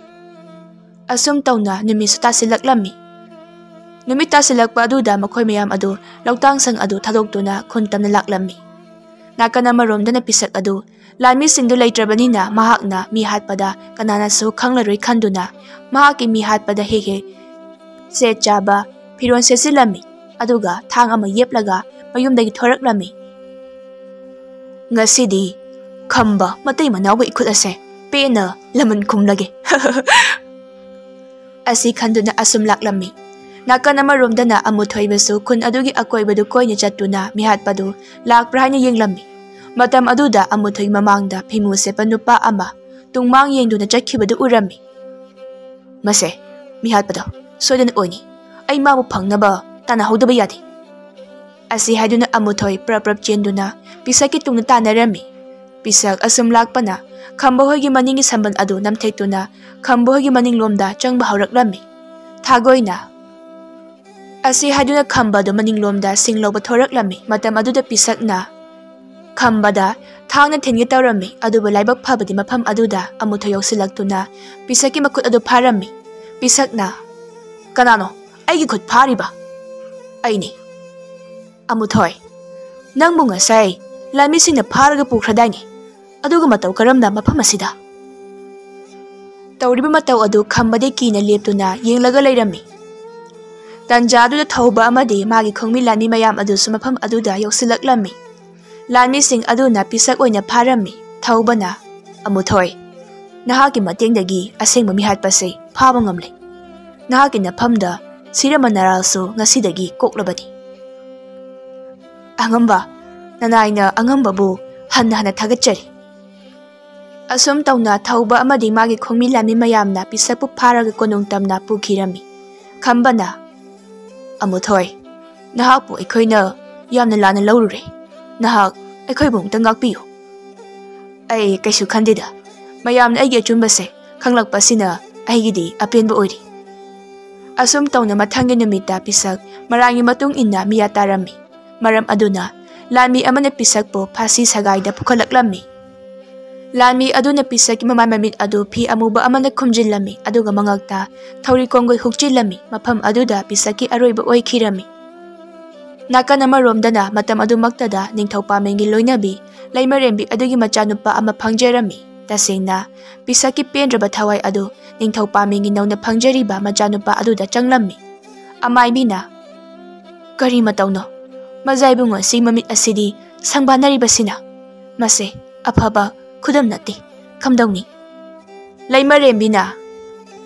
ꯑꯁꯨꯝ ꯇꯧꯅ ꯅꯨꯃꯤꯠꯁꯨ ꯇꯥꯁꯤꯜꯂꯛꯂꯝꯃꯤ꯫ ꯅꯨꯃꯤꯠ ꯇꯥꯁꯤꯜꯂꯛꯄ ꯑꯗꯨꯗ ꯃꯈꯣꯏ ꯃꯌꯥꯝ ꯑꯗꯨ ꯂꯧꯇꯥꯡꯁꯪ ꯑꯗꯨ ꯊꯥꯗꯣꯛꯇꯨꯅ ꯈꯨꯟ ꯇꯝꯅ ꯂꯥꯛꯂꯝꯃꯤ꯫ ꯅꯥꯀꯟ ꯑꯃꯔꯣꯝꯗꯅ ꯄꯤꯁꯛ ꯑꯗꯨ ꯂꯥꯟꯃꯤꯁꯤꯡꯗꯨ ꯂꯩꯇ꯭ꯔꯕꯅꯤꯅ ꯃꯍꯥꯛꯅ ꯃꯤ ꯍꯥꯠꯄꯗ ꯀꯅꯥꯅꯁꯨ ꯈꯪꯂꯔꯣꯏ ꯈꯟꯗꯨꯅ ꯃꯍꯥꯛꯀꯤ ꯃꯤ ꯍꯥꯠꯄꯗ ꯍꯦꯛ ꯍꯦꯛ ꯁꯦꯠ ꯆꯥꯕ ꯐꯤꯔꯣꯜ ꯁꯦꯠꯆꯤꯜꯂꯝꯃꯤ꯫ ꯑꯗꯨꯒ ꯊꯥꯡ ꯑꯃ ꯌꯦꯞꯂꯒ ꯃꯌꯨꯝꯗꯒꯤ ꯊꯣꯔꯛꯂꯝꯃꯤ꯫ "ꯉꯁꯤꯗꯤ ꯈꯝꯕ ꯃꯇꯩ ꯃꯅꯥꯎꯒꯤ ꯏꯈꯨꯠ ꯑꯁꯦ ꯄꯦꯟꯅ ꯂꯃꯟ ꯈꯨꯝꯂꯒꯦ꯫" ꯑꯁꯤ ꯈꯟꯗꯨꯅ ꯑꯁꯨꯝ ꯂꯥꯛꯂꯝꯃꯤ꯫ ꯅꯥꯀꯟ ꯑꯃꯔꯣꯝꯗꯅ ꯑꯃꯨꯊꯣꯏꯕꯁꯨ ꯈꯨꯟ ꯑꯗꯨꯒꯤ ꯑꯀꯣꯏꯕꯗꯨ ꯀꯣꯏꯅ ꯆꯠꯇꯨꯅ ꯃꯤꯍꯥꯠꯄꯗꯨ ꯂꯥꯛꯄ꯭ꯔꯥ ꯍꯥꯏꯅ ꯌꯦꯡꯂꯝꯃꯤ꯫ ꯃꯇꯝ ꯑꯗꯨꯗ ꯑꯃꯨꯊꯣꯏ ꯃꯃꯥꯡꯗ ꯐꯤꯃꯨ ꯁꯦꯠꯄ ꯅꯨꯄꯥ ꯑꯃ ꯇꯨꯡꯃꯥꯡ ꯌꯦꯡꯗꯨꯅ ꯆꯠꯈꯤꯕꯗꯨ ꯎꯔꯝꯃꯤ꯫ "ꯃꯁꯦ, ꯃꯤꯍꯥꯠꯄꯗꯣ ꯁꯣꯏꯗꯅ ꯑꯣꯏꯅꯤ꯫ ꯑꯩ ꯃꯥꯕꯨ ꯐꯪꯅꯕ ꯇꯥꯟꯅꯍꯧꯗꯕ ꯌꯥꯗꯦ꯫" ꯑꯁꯤ ꯍꯥꯏꯗꯨꯅ ꯑꯃꯨꯊꯣꯏ ꯄ꯭ꯔꯞ ꯄ꯭ꯔꯞ ꯆꯦꯟꯗꯨꯅ ꯄꯤꯁꯛꯀꯤ ꯇꯨꯡꯗ ꯇꯥꯟꯅꯔꯝꯃꯤ꯫ ꯄꯤꯁꯛ ꯑꯁꯨꯝ ꯂꯥꯛꯄꯅ ꯈꯝꯕ ꯍꯣꯏꯒꯤ ꯃꯅꯤꯡꯒꯤ ꯁꯝꯕꯜ ꯑꯗꯨ ꯅꯝꯊꯦꯛꯇꯨꯅ ꯈꯝꯕ ꯍꯣꯏꯒꯤ ꯃꯅꯤꯡꯂꯣꯝꯗ ꯆꯪꯕ ꯍꯧꯔꯛꯂꯝꯃꯤ꯫ ꯊꯥꯒꯣꯏꯅ ꯑꯁꯤ ꯍꯥꯏꯗꯨꯅ ꯈꯝꯕ ꯑꯗꯨ ꯃꯅꯤꯡꯂꯣꯝꯗ ꯁꯤꯡ ꯂꯧꯕ ꯊꯣꯔꯛꯂꯝꯃꯤ꯫ ꯃꯇꯝ ꯑꯗꯨꯗ ꯄꯤꯁꯛꯅ ꯈꯝꯕꯗ ꯊꯥꯡꯅ ꯊꯤꯟꯒꯦ ꯇꯧꯔꯝꯃꯤ, ꯑꯗꯨꯕꯨ ꯂꯥꯏꯕꯛ ꯐꯕꯗꯤ ꯃꯐꯝ ꯑꯗꯨꯗ ꯑꯃꯨꯊꯣꯏ ꯌꯧꯁꯤꯜꯂꯛꯇꯨꯅ ꯄꯤꯁꯛꯀꯤ ꯃꯈꯨꯠ ꯑꯗꯨ ꯐꯥꯔꯝꯃꯤ꯫ ꯄꯤꯁꯛꯅ, "ꯀꯅꯥꯅꯣ ꯑꯩꯒꯤ ꯈꯨꯠ ꯐꯥꯔꯤꯕ?" "ꯑꯩꯅꯤ꯫" "ꯑꯃꯨꯊꯣꯏ, ꯅꯪꯕꯨ ꯉꯁꯥꯏ ꯂꯥꯟꯃꯤꯁꯤꯡꯅ ꯐꯥꯔꯒ ꯄꯨꯈ꯭ꯔꯗꯥꯏꯅꯦ? ꯑꯗꯨꯒ ꯃꯇꯧ ꯀꯔꯝꯅ ꯃꯐꯝ ꯑꯁꯤꯗ?" ꯇꯧꯔꯤꯕ ꯃꯇꯧ ꯑꯗꯨ ꯈꯝꯕꯗꯤ ꯀꯤꯅ ꯂꯦꯞꯇꯨꯅ ꯌꯦꯡꯂꯒ ꯂꯩꯔꯝꯃꯤ꯫ ꯇꯟꯖꯥꯗꯨꯗ ꯊꯧꯕ ꯑꯃꯗꯤ ꯃꯥꯒꯤ ꯈꯣꯡꯃꯤ ꯂꯥꯟꯃꯤ ꯃꯌꯥꯝ ꯑꯗꯨꯁꯨ ꯃꯐꯝ ꯑꯗꯨꯗ ꯌꯧꯁꯤꯜꯂꯛꯂꯝꯃꯤ꯫ ꯂꯥꯟꯃꯤꯁꯤꯡ ꯑꯗꯨꯅ ꯄꯤꯁꯛ ꯑꯣꯏꯅ ꯐꯥꯔꯝꯃꯤ꯫ ꯊꯧꯕꯅ, "ꯑꯃꯨꯊꯣꯏ, ꯅꯍꯥꯛꯀꯤ ꯃꯇꯦꯡꯗꯒꯤ ꯑꯁꯦꯡꯕ ꯃꯤꯍꯥꯠꯄꯁꯦ ꯐꯥꯕ ꯉꯝꯂꯦ꯫ ꯅꯍꯥꯛꯀꯤ ꯅꯐꯝꯗ ꯁꯤꯔꯃ ꯅꯔꯥꯜꯁꯨ ꯉꯁꯤꯗꯒꯤ ꯀꯣꯛꯂꯕꯅꯤ꯫ ꯑꯉꯝꯕ, ꯅꯅꯥꯏꯅ ꯑꯉꯝꯕꯕꯨ ꯍꯟꯅ ꯍꯟꯅ ꯊꯥꯒꯠꯆꯔꯤ"꯫ ꯑꯁꯨꯝ ꯇꯧꯅ ꯊꯧꯕ ꯑꯃꯗꯤ ꯃꯥꯒꯤ ꯈꯣꯡꯃꯤ ꯂꯥꯟꯃꯤ ꯃꯌꯥꯝꯅ ꯄꯤꯁꯛꯄꯨ ꯐꯥꯔꯒ ꯀꯣꯅꯨꯡ ꯇꯝꯅ ꯄꯨꯈꯤꯔꯝꯃꯤ꯫ ꯈꯝꯕꯅ, "ꯑꯃꯨꯊꯣꯏ, ꯅꯍꯥꯛꯄꯨ ꯑꯩꯈꯣꯏꯅ ꯌꯥꯝꯅ ꯂꯥꯟꯅ ꯂꯧꯔꯨꯔꯦ꯫ ꯅꯍꯥꯛ ꯑꯩꯈꯣꯏꯕꯨ ꯑꯃꯨꯛꯇ ꯉꯥꯛꯄꯤꯌꯨ"꯫ "ꯑꯩ ꯀꯩꯁꯨ ꯈꯟꯗꯦꯗ꯫ ꯃꯌꯥꯝꯅ ꯑꯩꯒꯤ ꯑꯆꯨꯝꯕꯁꯦ ꯈꯪꯂꯛꯄꯁꯤꯅ ꯑꯩꯒꯤꯗꯤ ꯑꯄꯦꯟꯕ ꯑꯣꯏꯔꯤ"꯫ ꯑꯁꯨꯝ ꯇꯧꯅ ꯃꯊꯪꯒꯤ ꯅꯨꯃꯤꯠꯇ ꯄꯤꯁꯛ ꯃꯔꯥꯡꯒꯤ ꯃꯇꯨꯡ ꯏꯟꯅ ꯃꯤꯌꯥ ꯇꯥꯔꯝꯃꯤ꯫ ꯃꯔꯝ ꯑꯗꯨꯅ ꯂꯥꯟꯃꯤ ꯑꯃꯅ ꯄꯤꯁꯛꯄꯨ ꯐꯥꯁꯤ ꯁꯒꯥꯏꯗ ꯄꯨꯈꯠꯂꯛꯂꯝꯃꯤ꯫ ꯂꯥꯟꯃꯤ ꯑꯗꯨꯅ ꯄꯤꯁꯛꯀꯤ ꯃꯃꯥꯏ ꯃꯃꯤꯠ ꯑꯗꯨ ꯐꯤ ꯑꯃꯨꯕ ꯑꯃꯅ ꯈꯨꯝꯖꯤꯜꯂꯝꯃꯤ, ꯑꯗꯨꯒ ꯃꯉꯛꯇ ꯊꯧꯔꯤ ꯀꯣꯡꯒꯨꯜ ꯍꯨꯛꯆꯤꯜꯂꯝꯃꯤ꯫ ꯃꯐꯝ ꯑꯗꯨꯗ ꯄꯤꯁꯛꯀꯤ ꯑꯔꯣꯏꯕ ꯑꯣꯏꯈꯤꯔꯝꯃꯤ꯫ ꯅꯥꯀꯟ ꯑꯃꯔꯣꯝꯗꯅ ꯃꯇꯝ ꯑꯗꯨꯃꯛꯇꯗ ꯅꯤꯡꯊꯧ ꯄꯥꯃꯦꯟꯒꯤ ꯂꯣꯏꯅꯕꯤ ꯂꯩꯃꯔꯦꯝꯕꯤ ꯑꯗꯨꯒꯤ ꯃꯆꯥꯅꯨꯄꯥ ꯑꯃ ꯐꯪꯖꯔꯝꯃꯤ꯫ ꯇꯁꯦꯡꯅ ꯄꯤꯁꯛꯀꯤ ꯄꯦꯟꯗ꯭ꯔꯕ ꯊꯋꯥꯏ ꯑꯗꯨ ꯅꯤꯡꯊꯧ ꯄꯥꯃꯦꯟꯒꯤ ꯅꯧꯅ ꯐꯪꯖꯔꯤꯕ ꯃꯆꯥꯅꯨꯄꯥ ꯑꯗꯨꯗ ꯆꯪꯂꯝꯃꯤ꯫ ꯑꯃꯥꯏꯕꯤꯅ, "ꯀꯔꯤ ꯃꯇꯧꯅꯣ? ꯃꯖꯥ ꯏꯕꯨꯡꯉꯣ ꯑꯁꯤ ꯃꯃꯤꯠ ꯑꯁꯤꯗꯤ ꯁꯪꯕꯥꯟꯅꯔꯤꯕꯁꯤꯅ? ꯃꯁꯦ ꯑꯐꯕ ꯈꯨꯗꯝ ꯅꯠꯇꯦ, ꯀꯝꯗꯧꯅꯤ?" ꯂꯩꯃꯔꯦꯝꯕꯤꯅ,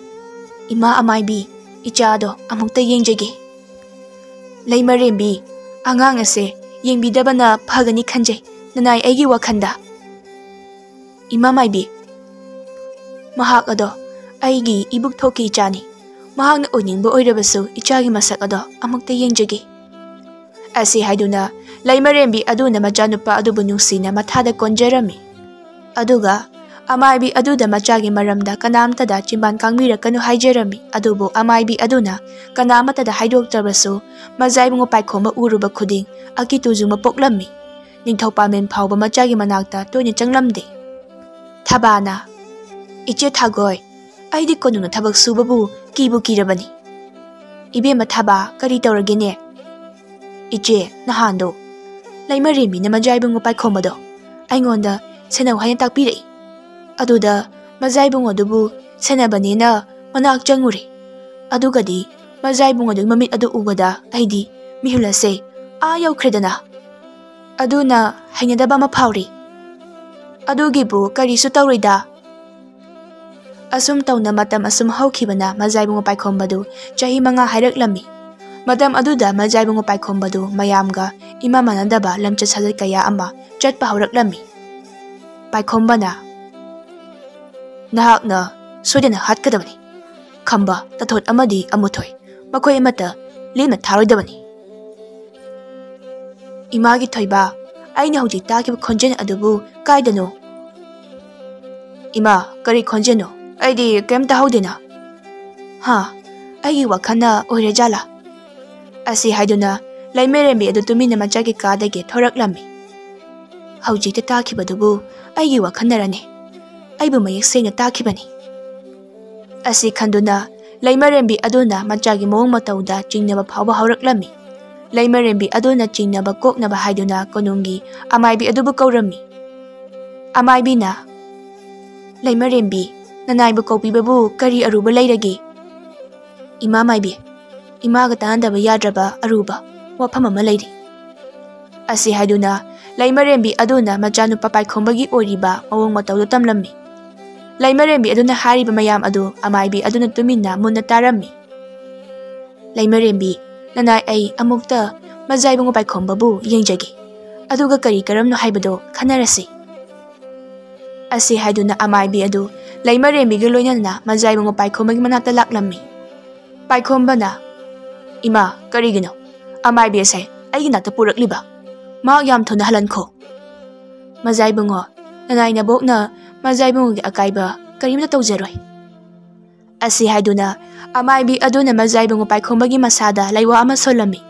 "ꯏꯃꯥ ꯑꯃꯥꯏꯕꯤ, ꯏꯆꯥꯗꯣ ꯑꯃꯨꯛꯇ ꯌꯦꯡꯖꯒꯦ"꯫ ꯂꯩꯃꯔꯦꯝꯕꯤ, "ꯑꯉꯥꯡ ꯑꯁꯦ ꯌꯦꯡꯕꯤꯗꯕꯅ ꯐꯒꯅꯤ ꯈꯟꯖꯩ, ꯅꯅꯥꯏ, ꯑꯩꯒꯤ ꯋꯥꯈꯜꯗ"꯫ ꯏꯃꯥ ꯃꯥꯏꯕꯤ, "ꯃꯍꯥꯛ ꯑꯗꯣ ꯑꯩꯒꯤ ꯏꯕꯨꯛ ꯊꯣꯛꯀꯤ ꯏꯆꯥꯅꯤ꯫ ꯃꯍꯥꯛꯅ ꯑꯣꯏꯅꯤꯡꯕ ꯑꯣꯏꯔꯕꯁꯨ ꯏꯆꯥꯒꯤ ꯃꯁꯛ ꯑꯗꯣ ꯑꯃꯨꯛꯇ ꯌꯦꯡꯖꯒꯦ"꯫ ꯑꯁꯤ ꯍꯥꯏꯗꯨꯅ ꯂꯩꯃꯔꯦꯝꯕꯤ ꯑꯗꯨꯅ ꯃꯆꯥꯅꯨꯄꯥ ꯑꯗꯨꯕꯨ ꯅꯨꯡꯁꯤꯅ ꯃꯊꯥꯗ ꯀꯣꯟꯖꯔꯝꯃꯤ꯫ ꯑꯗꯨꯒ ꯑꯃꯥꯏꯕꯤ ꯑꯗꯨꯗ ꯃꯆꯥꯒꯤ ꯃꯔꯝꯗ ꯀꯅꯥꯝꯇꯗ ꯆꯤꯟꯕꯥꯟ ꯀꯥꯡꯕꯤꯔꯛꯀꯅꯨ ꯍꯥꯏꯖꯔꯝꯃꯤ꯫ ꯑꯗꯨꯕꯨ ꯑꯃꯥꯏꯕꯤ ꯑꯗꯨꯅ ꯀꯅꯥꯃꯠꯇꯗ ꯍꯥꯏꯗꯣꯛꯇ꯭ꯔꯕꯁꯨ ꯃꯖꯥ ꯏꯕꯨꯡꯉꯣ ꯄꯥꯏꯈꯣꯝꯕ ꯎꯔꯨꯕ ꯈꯨꯗꯤꯡ ꯑꯀꯤ ꯇꯨꯖꯨꯡꯕ ꯄꯣꯛꯂꯝꯃꯤ꯫ ꯅꯤꯡꯊꯧ ꯄꯥꯃꯦꯟ ꯐꯥꯎꯕ ꯃꯆꯥꯒꯤ ꯃꯅꯥꯛꯇ ꯇꯣꯏꯅ ꯆꯪꯂꯝꯗꯦ꯫ ꯊꯕꯥꯅ, "ꯏꯆꯦ ꯊꯥꯒꯣꯏ, ꯑꯩꯗꯤ ꯀꯣꯅꯨꯡꯗ ꯊꯕꯛ ꯁꯨꯕꯕꯨ ꯀꯤꯕꯨ ꯀꯤꯔꯕꯅꯤ꯫ ꯏꯕꯦꯝꯃ ꯊꯕꯥ, ꯀꯔꯤ ꯇꯧꯔꯒꯦꯅꯦ?" "ꯏꯆꯦ, ꯅꯍꯥꯟꯗꯣ ꯂꯩꯃꯔꯦꯝꯕꯤꯅ ꯃꯖꯥ ꯏꯕꯨꯡꯉꯣ ꯄꯥꯏꯈꯣꯝꯕꯗꯣ ꯑꯩꯉꯣꯟꯗ ꯁꯦꯟꯅꯧ ꯍꯥꯏꯅ ꯇꯥꯛꯄꯤꯔꯛꯏ꯫ ꯑꯗꯨꯗ ꯃꯖꯥ ꯏꯕꯨꯡꯉꯣꯗꯨꯕꯨ ꯁꯦꯟꯅꯕꯅꯦꯅ ꯃꯅꯥꯛ ꯆꯪꯉꯨꯔꯦ꯫ ꯑꯗꯨꯒꯗꯤ ꯃꯖꯥ ꯏꯕꯨꯡ ꯑꯗꯨꯒꯤ ꯃꯃꯤꯠ ꯑꯗꯨ ꯎꯕꯗ ꯑꯩꯗꯤ ꯃꯤꯍꯨꯜ ꯑꯁꯦ ꯑꯥ ꯌꯧꯈ꯭ꯔꯦꯗꯅ꯫ ꯑꯗꯨꯅ ꯍꯩꯅꯗꯕ ꯑꯃ ꯐꯥꯎꯔꯤ꯫ ꯑꯗꯨꯒꯤꯕꯨ ꯀꯔꯤꯁꯨ ꯇꯧꯔꯣꯏꯗ꯫ ꯑꯁꯨꯝ ꯇꯧꯅ ꯃꯇꯝ ꯑꯁꯨꯝ ꯍꯧꯈꯤꯕꯅ ꯃꯖꯥ ꯏꯕꯨꯡꯉꯣ ꯄꯥꯏꯈꯣꯝꯕꯗꯨ ꯆꯍꯤ ꯃꯉꯥ ꯍꯥꯏꯔꯛꯂꯝꯃꯤ꯫ ꯃꯇꯝ ꯑꯗꯨꯗ ꯃꯖꯥ ꯏꯕꯨꯡꯉꯣ ꯄꯥꯏꯈꯣꯝꯕꯗꯨ ꯃꯌꯥꯝꯒ ꯏꯃꯥ ꯃꯥꯟꯅꯗꯕ ꯂꯝꯆꯠ ꯁꯥꯖꯠ ꯀꯌꯥ ꯑꯃ ꯆꯠꯄ ꯍꯧꯔꯛꯂꯝꯃꯤ꯫ ꯄꯥꯏꯈꯣꯝꯕꯅ, "ꯅꯍꯥꯛꯅ ꯁꯣꯏꯗꯅ ꯍꯥꯠꯀꯗꯕꯅꯤ꯫ ꯈꯝꯕ, ꯇꯊꯣꯠ ꯑꯃꯗꯤ ꯑꯃꯨꯊꯣꯏ, ꯃꯈꯣꯏ ꯑꯃꯠꯇ ꯂꯦꯝꯅ ꯊꯥꯔꯣꯏꯗꯕꯅꯤ꯫" "ꯏꯃꯥꯒꯤ ꯊꯣꯏꯕ, ꯑꯩꯅ ꯍꯧꯖꯤꯛ ꯇꯥꯈꯤꯕ ꯈꯣꯟꯖꯦꯜ ꯑꯗꯨꯕꯨ ꯀꯥꯏꯗꯅꯣ?" "ꯏꯃꯥ, ꯀꯔꯤ ꯈꯣꯟꯖꯦꯜꯅꯣ? ꯑꯩꯗꯤ ꯀꯔꯤꯝ ꯇꯥꯍꯧꯗꯦꯅ꯫" "ꯍꯥ, ꯑꯩꯒꯤ ꯋꯥꯈꯜꯅ ꯑꯣꯏꯔꯖꯥꯠꯂꯥ?" ꯑꯁꯤ ꯍꯥꯏꯗꯨꯅ ꯂꯩꯃꯔꯦꯝꯕꯤ ꯑꯗꯨ ꯇꯨꯃꯤꯟꯅ ꯃꯆꯥꯒꯤ ꯀꯥꯗꯒꯤ ꯊꯣꯔꯛꯂꯝꯃꯤ꯫ "ꯍꯧꯖꯤꯛꯇ ꯇꯥꯈꯤꯕꯗꯨꯕꯨ ꯑꯩꯒꯤ ꯋꯥꯈꯜꯅꯔꯅꯦ? ꯑꯩꯕꯨ ꯃꯌꯦꯛ ꯁꯦꯡꯅ ꯇꯥꯈꯤꯕꯅꯤ꯫" ꯑꯁꯤ ꯈꯟꯗꯨꯅ ꯂꯩꯃꯔꯦꯝꯕꯤ ꯑꯗꯨꯅ ꯃꯆꯥꯒꯤ ꯃꯑꯣꯡ ꯃꯇꯧꯗ ꯆꯤꯡꯅꯕ ꯐꯥꯎꯕ ꯍꯧꯔꯛꯂꯝꯃꯤ꯫ ꯂꯩꯃꯔꯦꯝꯕꯤ ꯑꯗꯨꯅ ꯆꯤꯡꯅꯕ ꯀꯣꯛꯅꯕ ꯍꯥꯏꯗꯨꯅ ꯀꯣꯅꯨꯡꯒꯤ ꯑꯃꯥꯏꯕꯤ ꯑꯗꯨꯕꯨ ꯀꯧꯔꯝꯃꯤ꯫ ꯑꯃꯥꯏꯕꯤꯅ, "ꯂꯩꯃꯔꯦꯝꯕꯤ, ꯅꯅꯥꯏꯕꯨ ꯀꯧꯕꯤꯕꯕꯨ ꯀꯔꯤ ꯑꯔꯨꯕ ꯂꯩꯔꯒꯦ?" "ꯏꯃꯥ ꯃꯥꯏꯕꯤ, ꯏꯃꯥꯒ ꯇꯥꯟꯅꯗꯕ ꯌꯥꯗ꯭ꯔꯕ ꯑꯔꯨꯕ ꯋꯥꯐꯝ ꯑꯃ ꯂꯩꯔꯤ꯫" ꯑꯁꯤ ꯍꯥꯏꯗꯨꯅ ꯂꯩꯃꯔꯦꯝꯕꯤ ꯑꯗꯨꯅ ꯃꯆꯥꯅꯨꯄꯥ ꯄꯥꯏꯈꯣꯝꯕꯒꯤ ꯑꯣꯏꯔꯤꯕ ꯃꯑꯣꯡ ꯃꯇꯧꯗꯨ ꯇꯝꯂꯝꯃꯤ꯫ ꯂꯩꯃꯔꯦꯝꯕꯤ ꯑꯗꯨꯅ ꯍꯥꯏꯔꯤꯕ ꯃꯌꯥꯝ ꯑꯗꯨ ꯑꯃꯥꯏꯕꯤ ꯑꯗꯨꯅ ꯇꯨꯃꯤꯟꯅ ꯃꯨꯟꯅ ꯇꯥꯔꯝꯃꯤ꯫ "ꯂꯩꯃꯔꯦꯝꯕꯤ, ꯅꯅꯥꯏ ꯑꯩ ꯑꯃꯨꯛꯇ ꯃꯖꯥ ꯏꯕꯨꯡꯉꯣ ꯄꯥꯏꯈꯣꯝꯕꯕꯨ ꯌꯦꯡꯖꯒꯦ, ꯑꯗꯨꯒ ꯀꯔꯤ ꯀꯔꯝꯅꯣ ꯍꯥꯏꯕꯗꯣ ꯈꯟꯅꯔꯁꯤ꯫" ꯑꯁꯤ ꯍꯥꯏꯗꯨꯅ ꯑꯃꯥꯏꯕꯤ ꯑꯗꯨ ꯂꯩꯃꯔꯦꯝꯕꯤꯒ ꯂꯣꯏꯅꯅ ꯃꯖꯥ ꯏꯕꯨꯡꯉꯣ ꯄꯥꯏꯈꯣꯝꯕꯒꯤ ꯃꯅꯥꯛꯇ ꯂꯥꯛꯂꯝꯃꯤ꯫ ꯄꯥꯏꯈꯣꯝꯕꯅ, "ꯏꯃꯥ, ꯀꯔꯤꯒꯤꯅꯣ ꯑꯃꯥꯏꯕꯤ ꯑꯁꯦ ꯑꯩꯒꯤ ꯅꯥꯛꯇ ꯄꯨꯔꯛꯂꯤꯕ? ꯃꯍꯥꯛ ꯌꯥꯝ ꯊꯨꯅ ꯍꯜꯍꯟꯈꯣ꯫" "ꯃꯖꯥ ꯏꯕꯨꯡꯉꯣ, ꯅꯅꯥꯏ ꯅꯕꯣꯛꯅ ꯃꯖꯥ ꯏꯕꯨꯡꯉꯣꯒꯤ ꯑꯀꯥꯏꯕ ꯀꯔꯤꯝꯇ ꯇꯧꯖꯔꯣꯏ꯫" ꯑꯁꯤ ꯍꯥꯏꯗꯨꯅ ꯑꯃꯥꯏꯕꯤ ꯑꯗꯨꯅ ꯃꯖꯥ ꯏꯕꯨꯡꯉꯣ ꯄꯥꯏꯈꯣꯝꯕꯒꯤ ꯃꯁꯥꯗ ꯂꯩꯋꯥ ꯑꯃ ꯁꯣꯜꯂꯝꯃꯤ꯫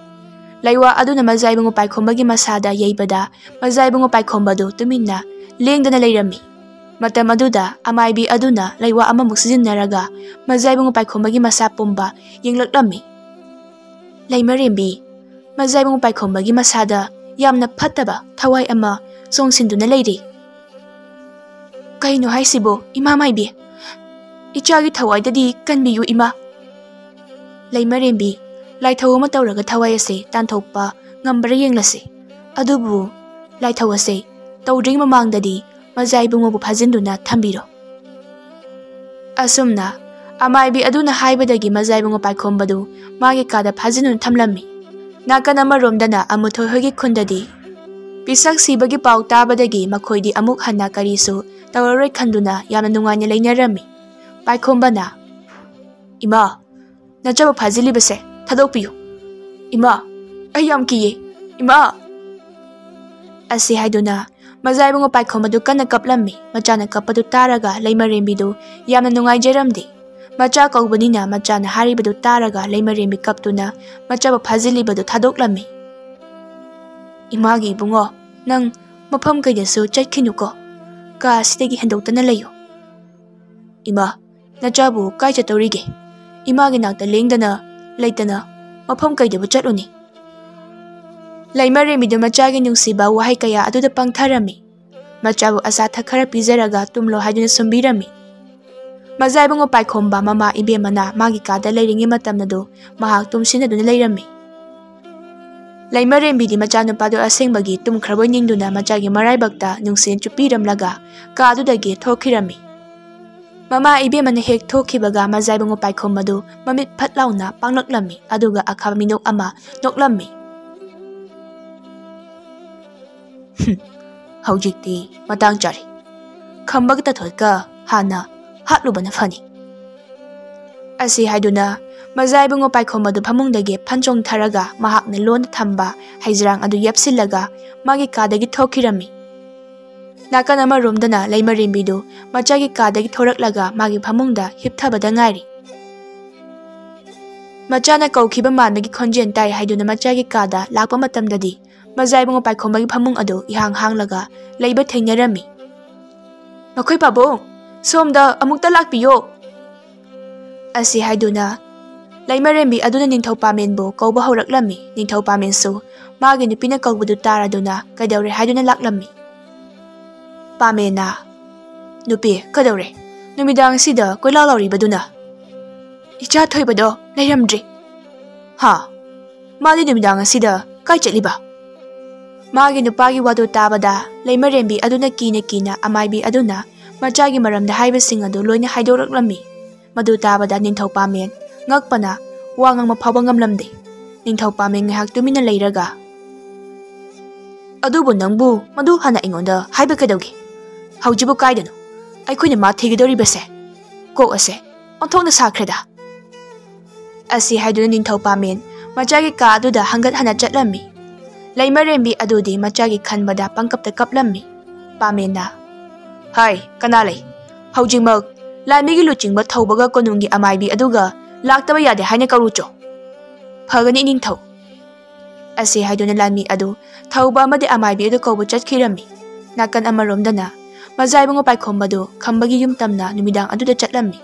ꯂꯩꯋꯥ ꯑꯗꯨꯅ ꯃꯖꯥ ꯏꯕꯨꯡꯉꯣ ꯄꯥꯏꯈꯣꯝꯕꯒꯤ ꯃꯁꯥꯗ ꯌꯩꯕꯗ ꯃꯖꯥ ꯏꯕꯨꯡꯉꯣ ꯄꯥꯏꯈꯣꯝꯕꯗꯨ ꯇꯨꯃꯤꯟꯅ ꯂꯦꯡꯗꯅ ꯂꯩꯔꯝꯃꯤ꯫ ꯃꯇꯝ ꯑꯗꯨꯗ ꯑꯃꯥꯏꯕꯤ ꯑꯗꯨꯅ ꯂꯩꯋꯥ ꯑꯃꯃꯨꯛ ꯁꯤꯖꯤꯟꯅꯔꯒ ꯃꯖꯥ ꯏꯕꯨꯡꯉꯣ ꯄꯥꯏꯈꯣꯝꯕꯒꯤ ꯃꯁꯥ ꯄꯨꯝꯕ ꯌꯦꯡꯂꯛꯂꯝꯃꯤ꯫ "ꯂꯩꯃꯔꯦꯝꯕꯤ, ꯃꯖꯥ ꯏꯕꯨꯡꯉꯣ ꯄꯥꯏꯈꯣꯝꯕꯒꯤ ꯃꯁꯥꯗ ꯌꯥꯝꯅ ꯐꯠꯇꯕ ꯊꯋꯥꯏ ꯑꯃ ꯆꯣꯡꯁꯤꯟꯗꯨꯅ ꯂꯩꯔꯤ꯫" "ꯀꯩꯅꯣ ꯍꯥꯏꯁꯤꯕꯣ, ꯏꯃꯥ ꯃꯥꯏꯕꯤ? ꯏꯆꯥꯒꯤ ꯊꯋꯥꯏꯗꯗꯤ ꯀꯟꯕꯤꯌꯨ, ꯏꯃꯥ꯫" "ꯂꯩꯃꯔꯦꯝꯕꯤ, ꯂꯥꯏꯊꯧ ꯑꯃ ꯇꯧꯔꯒ ꯊꯋꯥꯏ ꯑꯁꯦ ꯇꯥꯟꯊꯣꯛꯄ ꯉꯝꯕ꯭ꯔꯥ ꯌꯦꯡꯂꯁꯤ꯫ ꯑꯗꯨꯕꯨ ꯂꯥꯏꯊꯧ ꯑꯁꯦ ꯇꯧꯗ꯭ꯔꯤꯉꯩ ꯃꯃꯥꯡꯗꯗꯤ ꯃꯖꯥ ꯏꯕꯨꯡꯉꯣꯕꯨ ꯐꯥꯖꯤꯟꯗꯨꯅ ꯊꯝꯕꯤꯔꯣ"꯫ ꯑꯁꯨꯝꯅ ꯑꯃꯥꯏꯕꯤ ꯑꯗꯨꯅ ꯍꯥꯏꯕꯗꯒꯤ ꯃꯖꯥ ꯏꯕꯨꯡꯉꯣ ꯄꯥꯏꯈꯣꯝꯕꯗꯨ ꯃꯥꯒꯤ ꯀꯥꯗ ꯐꯥꯖꯤꯟꯗꯨꯅ ꯊꯝꯂꯝꯃꯤ꯫ ꯅꯥꯀꯟ ꯑꯃꯔꯣꯝꯗꯅ ꯑꯃꯨꯊꯣꯏ ꯍꯣꯏꯒꯤ ꯈꯨꯟꯗꯗꯤ ꯄꯤꯁꯛ ꯁꯤꯕꯒꯤ ꯄꯥꯎ ꯇꯥꯕꯗꯒꯤ ꯃꯈꯣꯏꯗꯤ ꯑꯃꯨꯛ ꯍꯟꯅ ꯀꯔꯤꯁꯨ ꯇꯧꯔꯔꯣꯏ ꯈꯟꯗꯨꯅ ꯌꯥꯝꯅ ꯅꯨꯡꯉꯥꯏꯅ ꯂꯩꯅꯔꯝꯃꯤ꯫ ꯄꯥꯏꯈꯣꯝꯕꯅ, "ꯏꯃꯥ, ꯅꯆꯥꯕꯨ ꯐꯥꯖꯤꯜꯂꯤꯕꯁꯦ ꯊꯥꯗꯣꯛꯄꯤꯌꯨ꯫ ꯏꯃꯥ, ꯑꯩ ꯌꯥꯝ ꯀꯤꯌꯦ꯫ ꯏꯃꯥ!" ꯑꯁꯤ ꯍꯥꯏꯗꯨꯅ ꯃꯖꯥ ꯏꯕꯨꯡꯉꯣ ꯄꯥꯏꯈꯣꯝꯕꯗꯨ ꯀꯟꯅ ꯀꯞꯂꯝꯃꯤ꯫ ꯃꯆꯥꯅ ꯀꯞꯄꯗꯨ ꯇꯥꯔꯒ ꯂꯩꯃꯔꯦꯝꯕꯤꯗꯨ ꯌꯥꯝꯅ ꯅꯨꯡꯉꯥꯏꯖꯔꯝꯗꯦ꯫ ꯃꯆꯥ ꯀꯧꯕꯅꯤꯅ ꯃꯆꯥꯅ ꯍꯥꯏꯔꯤꯕꯗꯨ ꯇꯥꯔꯒ ꯂꯩꯃꯔꯦꯝꯕꯤ ꯀꯞꯇꯨꯅ ꯃꯆꯥꯕꯨ ꯐꯥꯖꯤꯜꯂꯤꯕꯗꯨ ꯊꯥꯗꯣꯛꯂꯝꯃꯤ꯫ "ꯏꯃꯥꯒꯤ ꯏꯕꯨꯡꯉꯣ, ꯅꯪ ꯃꯐꯝ ꯀꯩꯗꯁꯨ ꯆꯠꯈꯤꯅꯨꯀꯣ꯫ ꯀꯥ ꯑꯁꯤꯗꯒꯤ ꯍꯦꯟꯗꯣꯛꯇꯅ ꯂꯩꯌꯨ"꯫ "ꯏꯃꯥ, ꯅꯆꯥꯕꯨ ꯀꯥꯏ ꯆꯠꯇꯧꯔꯤꯒꯦ? ꯏꯃꯥꯒꯤ ꯅꯥꯛꯇ ꯂꯦꯡꯗꯅ ꯂꯩꯇꯅ ꯃꯐꯝ ꯀꯩꯗꯕꯨ ꯆꯠꯂꯨꯅꯤ?" ꯂꯩꯃꯔꯦꯝꯕꯤꯗꯨ ꯃꯆꯥꯒꯤ ꯅꯨꯡꯁꯤꯕ ꯋꯥꯍꯩ ꯀꯌꯥ ꯑꯗꯨꯗ ꯄꯪꯊꯔꯝꯃꯤ꯫ ꯃꯆꯥꯕꯨ ꯑꯆꯥ ꯑꯊꯛ ꯈꯔ ꯄꯤꯖꯔꯒ ꯇꯨꯝꯂꯣ ꯍꯥꯏꯗꯨꯅ ꯁꯨꯝꯕꯤꯔꯝꯃꯤ꯫ ꯃꯖꯥ ꯏꯕꯨꯡꯉꯣ ꯄꯥꯏꯈꯣꯝꯕ ꯃꯃꯥ ꯏꯕꯦꯝꯃꯅ ꯃꯥꯒꯤ ꯀꯥꯗ ꯂꯩꯔꯤꯉꯩ ꯃꯇꯝꯗꯗꯨ ꯃꯍꯥꯛ ꯇꯨꯝꯁꯤꯟꯅꯗꯨꯅ ꯂꯩꯔꯝꯃꯤ꯫ ꯂꯩꯃꯔꯦꯝꯕꯤꯗꯤ ꯃꯆꯥꯅꯨꯄꯥꯗꯨ ꯑꯁꯦꯡꯕꯒꯤ ꯇꯨꯝꯈ꯭ꯔꯕꯣꯏ ꯅꯤꯡꯗꯨꯅ ꯃꯆꯥꯒꯤ ꯃꯔꯥꯏꯕꯛꯇ ꯅꯨꯡꯁꯤꯅ ꯆꯨꯞꯄꯤꯔꯝꯂꯒ ꯀꯥꯗꯨꯗꯒꯤ ꯊꯣꯛꯈꯤꯔꯝꯃꯤ꯫ ꯃꯃꯥ ꯏꯕꯦꯝꯃꯅ ꯍꯦꯛ ꯊꯣꯛꯈꯤꯕꯒ ꯃꯖꯥ ꯏꯕꯨꯡꯉꯣ ꯄꯥꯏꯈꯣꯝꯕꯗꯨ ꯃꯃꯤꯠ ꯐꯠ ꯂꯥꯎꯅ ꯄꯥꯡꯂꯛꯂꯝꯃꯤ, ꯑꯗꯨꯒ ꯑꯈꯥꯕ ꯃꯤꯅꯣꯛ ꯑꯃ ꯅꯣꯛꯂꯝꯃꯤ꯫ "ꯍꯨꯝ, ꯍꯧꯖꯤꯛꯇꯤ ꯃꯇꯥꯡ ꯆꯥꯔꯦ꯫ ꯈꯝꯕꯒ ꯇꯥꯊꯣꯠꯀ ꯍꯥꯟꯅ ꯍꯥꯠꯂꯨꯕꯅ ꯐꯅꯤ"꯫ ꯑꯁꯤ ꯍꯥꯏꯗꯨꯅ ꯃꯖꯥ ꯏꯕꯨꯡꯉꯣ ꯄꯥꯏꯈꯣꯝꯕꯗꯨ ꯐꯃꯨꯡꯗꯒꯤ ꯐꯟ ꯆꯣꯡꯊꯔꯒ ꯃꯍꯥꯛꯅ ꯂꯣꯟꯅ ꯊꯝꯕ ꯍꯩꯖ꯭ꯔꯥꯡ ꯑꯗꯨ ꯌꯦꯞꯁꯤꯜꯂꯒ ꯃꯥꯒꯤ ꯀꯥꯗꯒꯤ ꯊꯣꯛꯈꯤꯔꯝꯃꯤ꯫ ꯅꯥꯀꯟ ꯑꯃꯔꯣꯝꯗꯅ ꯂꯩꯃꯔꯦꯝꯕꯤꯗꯨ ꯃꯆꯥꯒꯤ ꯀꯥꯗꯒꯤ ꯊꯣꯔꯛꯂꯒ ꯃꯥꯒꯤ ꯐꯃꯨꯡꯗ ꯍꯤꯞꯊꯕꯗ ꯉꯥꯏꯔꯤ꯫ ꯃꯆꯥꯅ ꯀꯧꯈꯤꯕ ꯃꯥꯟꯕꯒꯤ ꯈꯣꯟꯖꯦꯜ ꯇꯥꯏ ꯍꯥꯏꯗꯨꯅ ꯃꯆꯥꯒꯤ ꯀꯥꯗ ꯂꯥꯛꯄ ꯃꯇꯝꯗꯗꯤ ꯃꯖꯥ ꯏꯕꯨꯡꯉꯣ ꯄꯥꯏꯈꯣꯝꯕꯒꯤ ꯐꯃꯨꯡ ꯑꯗꯨ ꯏꯍꯥꯡ ꯍꯥꯡꯂꯒ ꯂꯩꯕ ꯊꯦꯡꯅꯔꯝꯃꯤ꯫ "ꯃꯈꯣꯏ ꯄꯥꯕꯨꯡ, ꯁꯣꯝꯗ ꯑꯃꯨꯛꯇ ꯂꯥꯛꯄꯤꯌꯣ"꯫ ꯑꯁꯤ ꯍꯥꯏꯗꯨꯅ ꯂꯩꯃꯔꯦꯝꯕꯤ ꯑꯗꯨꯅ ꯅꯤꯡꯊꯧ ꯄꯥꯃꯦꯟꯕꯨ ꯀꯧꯕ ꯍꯧꯔꯛꯂꯝꯃꯤ꯫ ꯅꯤꯡꯊꯧ ꯄꯥꯃꯦꯟꯁꯨ ꯃꯥꯒꯤ ꯅꯨꯄꯤꯅ ꯀꯧꯕꯗꯨ ꯇꯥꯔꯗꯨꯅ ꯀꯩꯗꯧꯔꯦ ꯍꯥꯏꯗꯨꯅ ꯂꯥꯛꯂꯝꯃꯤ꯫ ꯄꯥꯃꯦꯟꯅ, "ꯅꯨꯄꯤ, ꯀꯩꯗꯧꯔꯦ? ꯅꯨꯃꯤꯗꯥꯡꯁꯤꯗ ꯀꯣꯏꯂꯥꯎ ꯂꯥꯎꯔꯤꯕꯗꯨꯅ?" "ꯏꯆꯥ ꯊꯣꯏꯕꯗꯣ ꯂꯩꯔꯝꯗ꯭ꯔꯤ꯫" "ꯍꯥ? ꯃꯥꯗꯤ ꯅꯨꯃꯤꯗꯥꯡ ꯑꯁꯤꯗ ꯀꯥꯏ ꯆꯠꯂꯤꯕ?" ꯃꯥꯒꯤ ꯅꯨꯄꯥꯒꯤ ꯋꯥꯗꯨ ꯇꯥꯕꯗ ꯂꯩꯃꯔꯦꯝꯕꯤ ꯑꯗꯨꯅ ꯀꯤꯅ ꯀꯤꯅ ꯑꯃꯥꯏꯕꯤ ꯑꯗꯨꯅ ꯃꯆꯥꯒꯤ ꯃꯔꯝꯗ ꯍꯥꯏꯕꯁꯤꯡ ꯑꯗꯨ ꯂꯣꯏꯅ ꯍꯥꯏꯗꯣꯔꯛꯂꯝꯃꯤ꯫ ꯃꯗꯨ ꯇꯥꯕꯗ ꯅꯤꯡꯊꯧ ꯄꯥꯃꯦꯟ ꯉꯛꯄꯅ ꯋꯥ ꯉꯥꯡꯕ ꯐꯥꯎꯕ ꯉꯝꯂꯝꯗꯦ꯫ ꯅꯤꯡꯊꯧ ꯄꯥꯃꯦꯟ ꯉꯥꯏꯍꯥꯛ ꯇꯨꯃꯤꯟꯅ ꯂꯩꯔꯒ, "ꯑꯗꯨꯕꯨ ꯅꯪꯕꯨ ꯃꯗꯨ ꯍꯥꯟꯅ ꯑꯩꯉꯣꯟꯗ ꯍꯥꯏꯕ ꯀꯩꯗꯧꯒꯦ? ꯍꯧꯖꯤꯛꯄꯨ ꯀꯥꯏꯗꯅꯣ ꯑꯩꯈꯣꯏꯅ ꯃꯥ ꯊꯤꯒꯗꯧꯔꯤꯕꯁꯦ? ꯀꯣꯛ ꯑꯁꯦ ꯑꯣꯟꯊꯣꯛꯅ ꯁꯥꯈ꯭ꯔꯦꯗ!" ꯑꯁꯤ ꯍꯥꯏꯗꯨꯅ ꯅꯤꯡꯊꯧ ꯄꯥꯃꯦꯟ ꯃꯆꯥꯒꯤ ꯀꯥ ꯑꯗꯨꯗ ꯍꯪꯒꯠ ꯍꯟꯅ ꯆꯠꯂꯝꯃꯤ꯫ ꯂꯩꯃꯔꯦꯝꯕꯤ ꯑꯗꯨꯗꯤ ꯃꯆꯥꯒꯤ ꯈꯟꯕꯗ ꯄꯪꯀꯞꯇ ꯀꯞꯂꯝꯃꯤ꯫ ꯄꯥꯃꯦꯟꯅ, "ꯍꯥꯏ, ꯀꯅꯥ ꯂꯩ? ꯍꯧꯖꯤꯛꯃꯛ ꯂꯥꯟꯃꯤꯒꯤ ꯂꯨꯆꯤꯡꯕ ꯊꯧꯕꯒ ꯀꯣꯅꯨꯡꯒꯤ ꯑꯃꯥꯏꯕꯤ ꯑꯗꯨꯒ ꯂꯥꯛꯇꯕ ꯌꯥꯗꯦ ꯍꯥꯏꯅ ꯀꯧꯔꯨꯆꯣ꯫" "ꯐꯒꯅꯤ, ꯏꯅꯤꯡꯊꯧ꯫" ꯑꯁꯤ ꯍꯥꯏꯗꯨꯅ ꯂꯥꯟꯃꯤ ꯑꯗꯨ ꯊꯧꯕ ꯑꯃꯗꯤ ꯑꯃꯥꯏꯕꯤ ꯑꯗꯨ ꯀꯧꯕ ꯆꯠꯈꯤꯔꯝꯃꯤ꯫ ꯅꯥꯀꯟ ꯑꯃꯔꯣꯝꯗꯅ ꯃꯖꯥ ꯏꯕꯨꯡꯉꯣ ꯄꯥꯏꯈꯣꯝꯕꯗꯨ ꯈꯝꯕꯒꯤ ꯌꯨꯝ ꯇꯝꯅ ꯅꯨꯃꯤꯗꯥꯡ ꯑꯗꯨꯗ ꯆꯠꯂꯝꯃꯤ꯫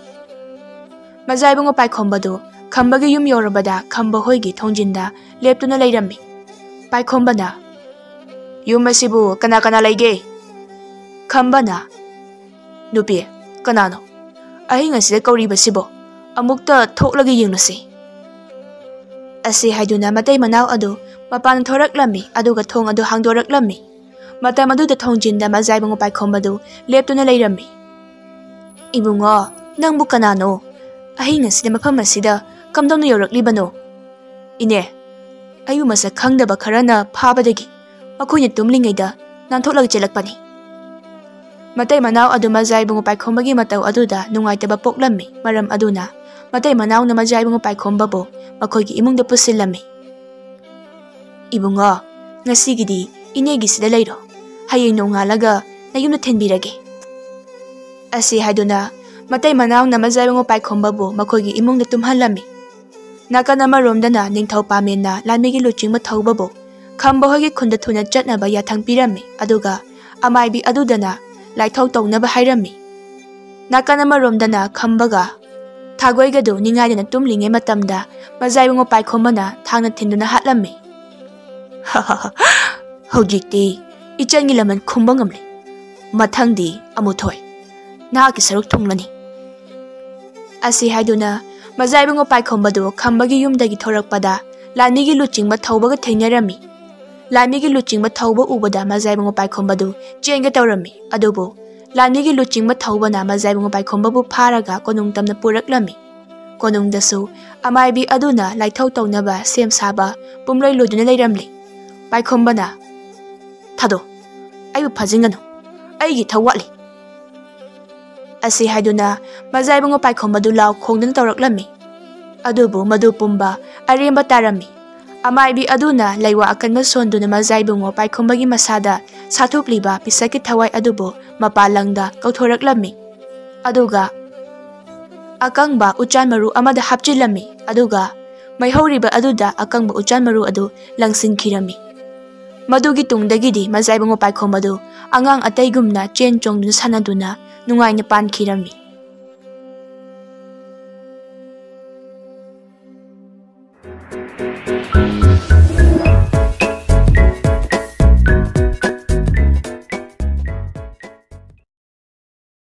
ꯃꯖꯥ ꯏꯕꯨꯡꯉꯣ ꯄꯥꯏꯈꯣꯝꯕꯗꯨ ꯈꯝꯕꯒꯤ ꯌꯨꯝ ꯌꯧꯔꯕꯗ ꯈꯝꯕ ꯍꯣꯏꯒꯤ ꯊꯣꯡꯖꯤꯟꯗ ꯂꯦꯞꯇꯨꯅ ꯂꯩꯔꯝꯃꯤ꯫ ꯄꯥꯏꯈꯣꯝꯕꯅ, "ꯌꯨꯝ ꯑꯁꯤꯕꯨ ꯀꯅꯥ ꯀꯅꯥ ꯂꯩꯒꯦ?" ꯈꯝꯕꯅ, "ꯅꯨꯄꯤ, ꯀꯅꯥꯅꯣ ꯑꯍꯤꯡ ꯑꯁꯤꯗ ꯀꯧꯔꯤꯕꯁꯤꯕꯣ? ꯑꯃꯨꯛꯇ ꯊꯣꯛꯂꯒ ꯌꯦꯡꯂꯨꯁꯤ꯫" ꯑꯁꯤ ꯍꯥꯏꯗꯨꯅ ꯃꯇꯩ ꯃꯅꯥꯎ ꯑꯗꯨ ꯃꯄꯥꯟ ꯊꯣꯔꯛꯂꯝꯃꯤ, ꯑꯗꯨꯒ ꯊꯣꯡ ꯑꯗꯨ ꯍꯥꯡꯗꯣꯔꯛꯂꯝꯃꯤ꯫ ꯃꯇꯝ ꯑꯗꯨꯗ ꯊꯣꯡꯖꯤꯟꯗ ꯃꯖꯥ ꯏꯕꯨꯡꯉꯣ ꯄꯥꯏꯈꯣꯝꯕꯗꯨ ꯂꯦꯞꯇꯨꯅ ꯂꯩꯔꯝꯃꯤ꯫ "ꯏꯕꯨꯡꯉꯣ, ꯅꯪꯕꯨ ꯀꯅꯥꯅꯣ? ꯑꯍꯤꯡ ꯑꯁꯤꯗ ꯃꯐꯝ ꯑꯁꯤꯗ ꯀꯝꯗꯧꯅ ꯌꯧꯔꯛꯂꯤꯕꯅꯣ?" "ꯏꯅꯦ, ꯑꯩꯕꯨ ꯃꯁꯛ ꯈꯪꯗꯕ ꯈꯔꯅ ꯐꯥꯕꯗꯒꯤ ꯃꯈꯣꯏꯅ ꯇꯨꯝꯂꯤꯉꯩꯗ ꯅꯥꯟꯊꯣꯛꯂꯒ ꯆꯦꯜꯂꯛꯄꯅꯤ꯫" ꯃꯇꯩ ꯃꯅꯥꯎ ꯑꯗꯨ ꯃꯖꯥ ꯏꯕꯨꯡꯉꯣ ꯄꯥꯏꯈꯣꯝꯕꯒꯤ ꯃꯇꯧ ꯑꯗꯨꯗ ꯅꯨꯡꯉꯥꯏꯇꯕ ꯄꯣꯛꯂꯝꯃꯤ꯫ ꯃꯔꯝ ꯑꯗꯨꯅ ꯃꯇꯩ ꯃꯅꯥꯎꯅ ꯃꯖꯥ ꯏꯕꯨꯡꯉꯣ ꯄꯥꯏꯈꯣꯝꯕꯕꯨ ꯃꯈꯣꯏꯒꯤ ꯏꯃꯨꯡꯗ ꯄꯨꯁꯤꯜꯂꯝꯃꯤ꯫ "ꯏꯕꯨꯡꯉꯣ, ꯉꯁꯤꯒꯤꯗꯤ ꯏꯅꯦꯒꯤꯁꯤꯗ ꯂꯩꯔꯣ꯫ ꯍꯌꯦꯡ ꯅꯣꯡꯉꯥꯜꯂꯒ ꯅꯌꯨꯝꯗ ꯊꯤꯟꯕꯤꯔꯒꯦ꯫" ꯑꯁꯤ ꯍꯥꯏꯗꯨꯅ ꯃꯇꯩ ꯃꯅꯥꯎꯅ ꯃꯖꯥ ꯏꯕꯨꯡꯉꯣ ꯄꯥꯏꯈꯣꯝꯕꯕꯨ ꯃꯈꯣꯏꯒꯤ ꯏꯃꯨꯡꯗ ꯇꯨꯝꯍꯜꯂꯝꯃꯤ꯫ ꯅꯥꯀꯟ ꯑꯃꯔꯣꯝꯗꯅ ꯅꯤꯡꯊꯧ ꯄꯥꯃꯦꯟꯅ ꯂꯥꯟꯃꯤꯒꯤ ꯂꯨꯆꯤꯡꯕ ꯊꯧꯕꯕꯨ ꯈꯝꯕ ꯍꯣꯏꯒꯤ ꯈꯨꯟꯗ ꯊꯨꯅ ꯆꯠꯅꯕ ꯌꯥꯊꯪ ꯄꯤꯔꯝꯃꯤ, ꯑꯗꯨꯒ ꯑꯃꯥꯏꯕꯤ ꯑꯗꯨꯗꯅ ꯂꯥꯏꯊꯧ ꯇꯧꯅꯕ ꯍꯥꯏꯔꯝꯃꯤ꯫ ꯅꯥꯀꯟ ꯑꯃꯔꯣꯝꯗꯅ ꯈꯝꯕꯒ ꯊꯥꯒꯣꯏꯒꯗꯨ ꯅꯤꯡꯉꯥꯏꯗꯅ ꯇꯨꯝꯂꯤꯉꯩ ꯃꯇꯝꯗ ꯃꯖꯥ ꯏꯕꯨꯡꯉꯣ ꯄꯥꯏꯈꯣꯝꯕꯅ ꯊꯥꯡꯅ ꯊꯤꯟꯗꯨꯅ ꯍꯥꯠꯂꯝꯃꯤ꯫ "ꯍꯧꯖꯤꯛꯇꯤ ꯏꯆꯟꯒꯤ ꯂꯃꯟ ꯈꯨꯝꯕ ꯉꯝꯂꯦ꯫ ꯃꯊꯪꯗꯤ ꯑꯃꯨꯊꯣꯏ ꯅꯍꯥꯛꯀꯤ ꯁꯔꯨꯛ ꯊꯨꯡꯂꯅꯤ꯫" ꯑꯁꯤ ꯍꯥꯏꯗꯨꯅ ꯃꯖꯥ ꯏꯕꯨꯡꯉꯣ ꯄꯥꯏꯈꯣꯝꯕꯗꯨ ꯈꯝꯕꯒꯤ ꯌꯨꯝꯗꯒꯤ ꯊꯣꯔꯛꯄꯗ ꯂꯥꯟꯃꯤꯒꯤ ꯂꯨꯆꯤꯡꯕ ꯊꯧꯕꯒ ꯊꯦꯡꯅꯔꯝꯃꯤ꯫ ꯂꯥꯟꯃꯤꯒꯤ ꯂꯨꯆꯤꯡꯕ ꯊꯧꯕ ꯎꯕꯗ ꯃꯖꯥ ꯏꯕꯨꯡꯉꯣ ꯄꯥꯏꯈꯣꯝꯕꯗꯨ ꯆꯦꯟꯒꯦ ꯇꯧꯔꯝꯃꯤ꯫ ꯑꯗꯨꯕꯨ ꯂꯥꯟꯃꯤꯒꯤ ꯂꯨꯆꯤꯡꯕ ꯊꯧꯕꯅ ꯃꯖꯥ ꯏꯕꯨꯡꯉꯣ ꯄꯥꯏꯈꯣꯝꯕꯕꯨ ꯐꯥꯔꯒ ꯀꯣꯅꯨꯡ ꯇꯝꯅ ꯄꯨꯔꯛꯂꯝꯃꯤ꯫ ꯀꯣꯅꯨꯡꯗꯁꯨ ꯑꯃꯥꯏꯕꯤ ꯑꯗꯨꯅ ꯂꯥꯏꯊꯧ ꯇꯧꯅꯕ ꯁꯦꯝ ꯁꯥꯕ ꯄꯨꯝꯂꯣꯏ ꯂꯣꯏꯗꯨꯅ ꯂꯩꯔꯝꯂꯤ꯫ ꯄꯥꯏꯈꯣꯝꯕꯅ, "ꯊꯥꯗꯣ, ꯑꯩꯕꯨ ꯐꯥꯖꯤꯟꯒꯅꯨ, ꯑꯩꯒꯤ ꯊꯧ ꯋꯥꯠꯂꯤ" ꯑꯁꯤ ꯍꯥꯏꯗꯨꯅ ꯃꯖꯥ ꯏꯕꯨꯡꯉꯣ ꯄꯥꯏꯈꯣꯝꯕꯗꯨ ꯂꯥꯎ ꯈꯣꯡꯗꯨꯅ ꯇꯧꯔꯛꯂꯝꯃꯤ꯫ ꯑꯗꯨꯕꯨ ꯃꯗꯨ ꯄꯨꯝꯕ ꯑꯔꯦꯝꯕ ꯇꯥꯔꯝꯃꯤ꯫ ꯑꯃꯥꯏꯕꯤ ꯑꯗꯨꯅ ꯂꯩꯋꯥ ꯑꯀꯟꯕ ꯁꯣꯟꯗꯨꯅ ꯃꯖꯥ ꯏꯕꯨꯡꯉꯣ ꯄꯥꯏꯈꯣꯝꯕꯒꯤ ꯃꯁꯥꯗ ꯁꯥꯊꯨꯞꯂꯤꯕ ꯄꯤꯁꯛꯀꯤ ꯊꯋꯥꯏ ꯑꯗꯨꯕꯨ ꯃꯄꯥꯜ ꯂꯪꯗ ꯀꯧꯊꯣꯔꯛꯂꯝꯃꯤ꯫ ꯑꯗꯨꯒ ꯑꯀꯪꯕ ꯎꯆꯥꯟ ꯃꯔꯨ ꯑꯃꯗ ꯍꯥꯞꯆꯤꯜꯂꯝꯃꯤ꯫ ꯑꯗꯨꯒ ꯃꯩꯍꯧꯔꯤꯕ ꯑꯗꯨꯗ ꯑꯀꯪꯕ ꯎꯆꯥꯟ ꯃꯔꯨ ꯑꯗꯨ ꯂꯪꯁꯤꯟꯈꯤꯔꯝꯃꯤ꯫ ꯃꯗꯨꯒꯤ ꯇꯨꯡꯗꯒꯤꯗꯤ ꯃꯖꯥ ꯏꯕꯨꯡꯉꯣ ꯄꯥꯏꯈꯣꯝꯕꯗꯨ ꯑꯉꯥꯡ ꯑꯇꯩꯒꯨꯝꯅ ꯆꯦꯟ ꯆꯣꯡꯗꯨꯅ ꯁꯥꯟꯅꯗꯨꯅ ꯅꯨꯡꯉꯥꯏꯅ ꯄꯥꯟꯈꯤꯔꯝꯃꯤ꯫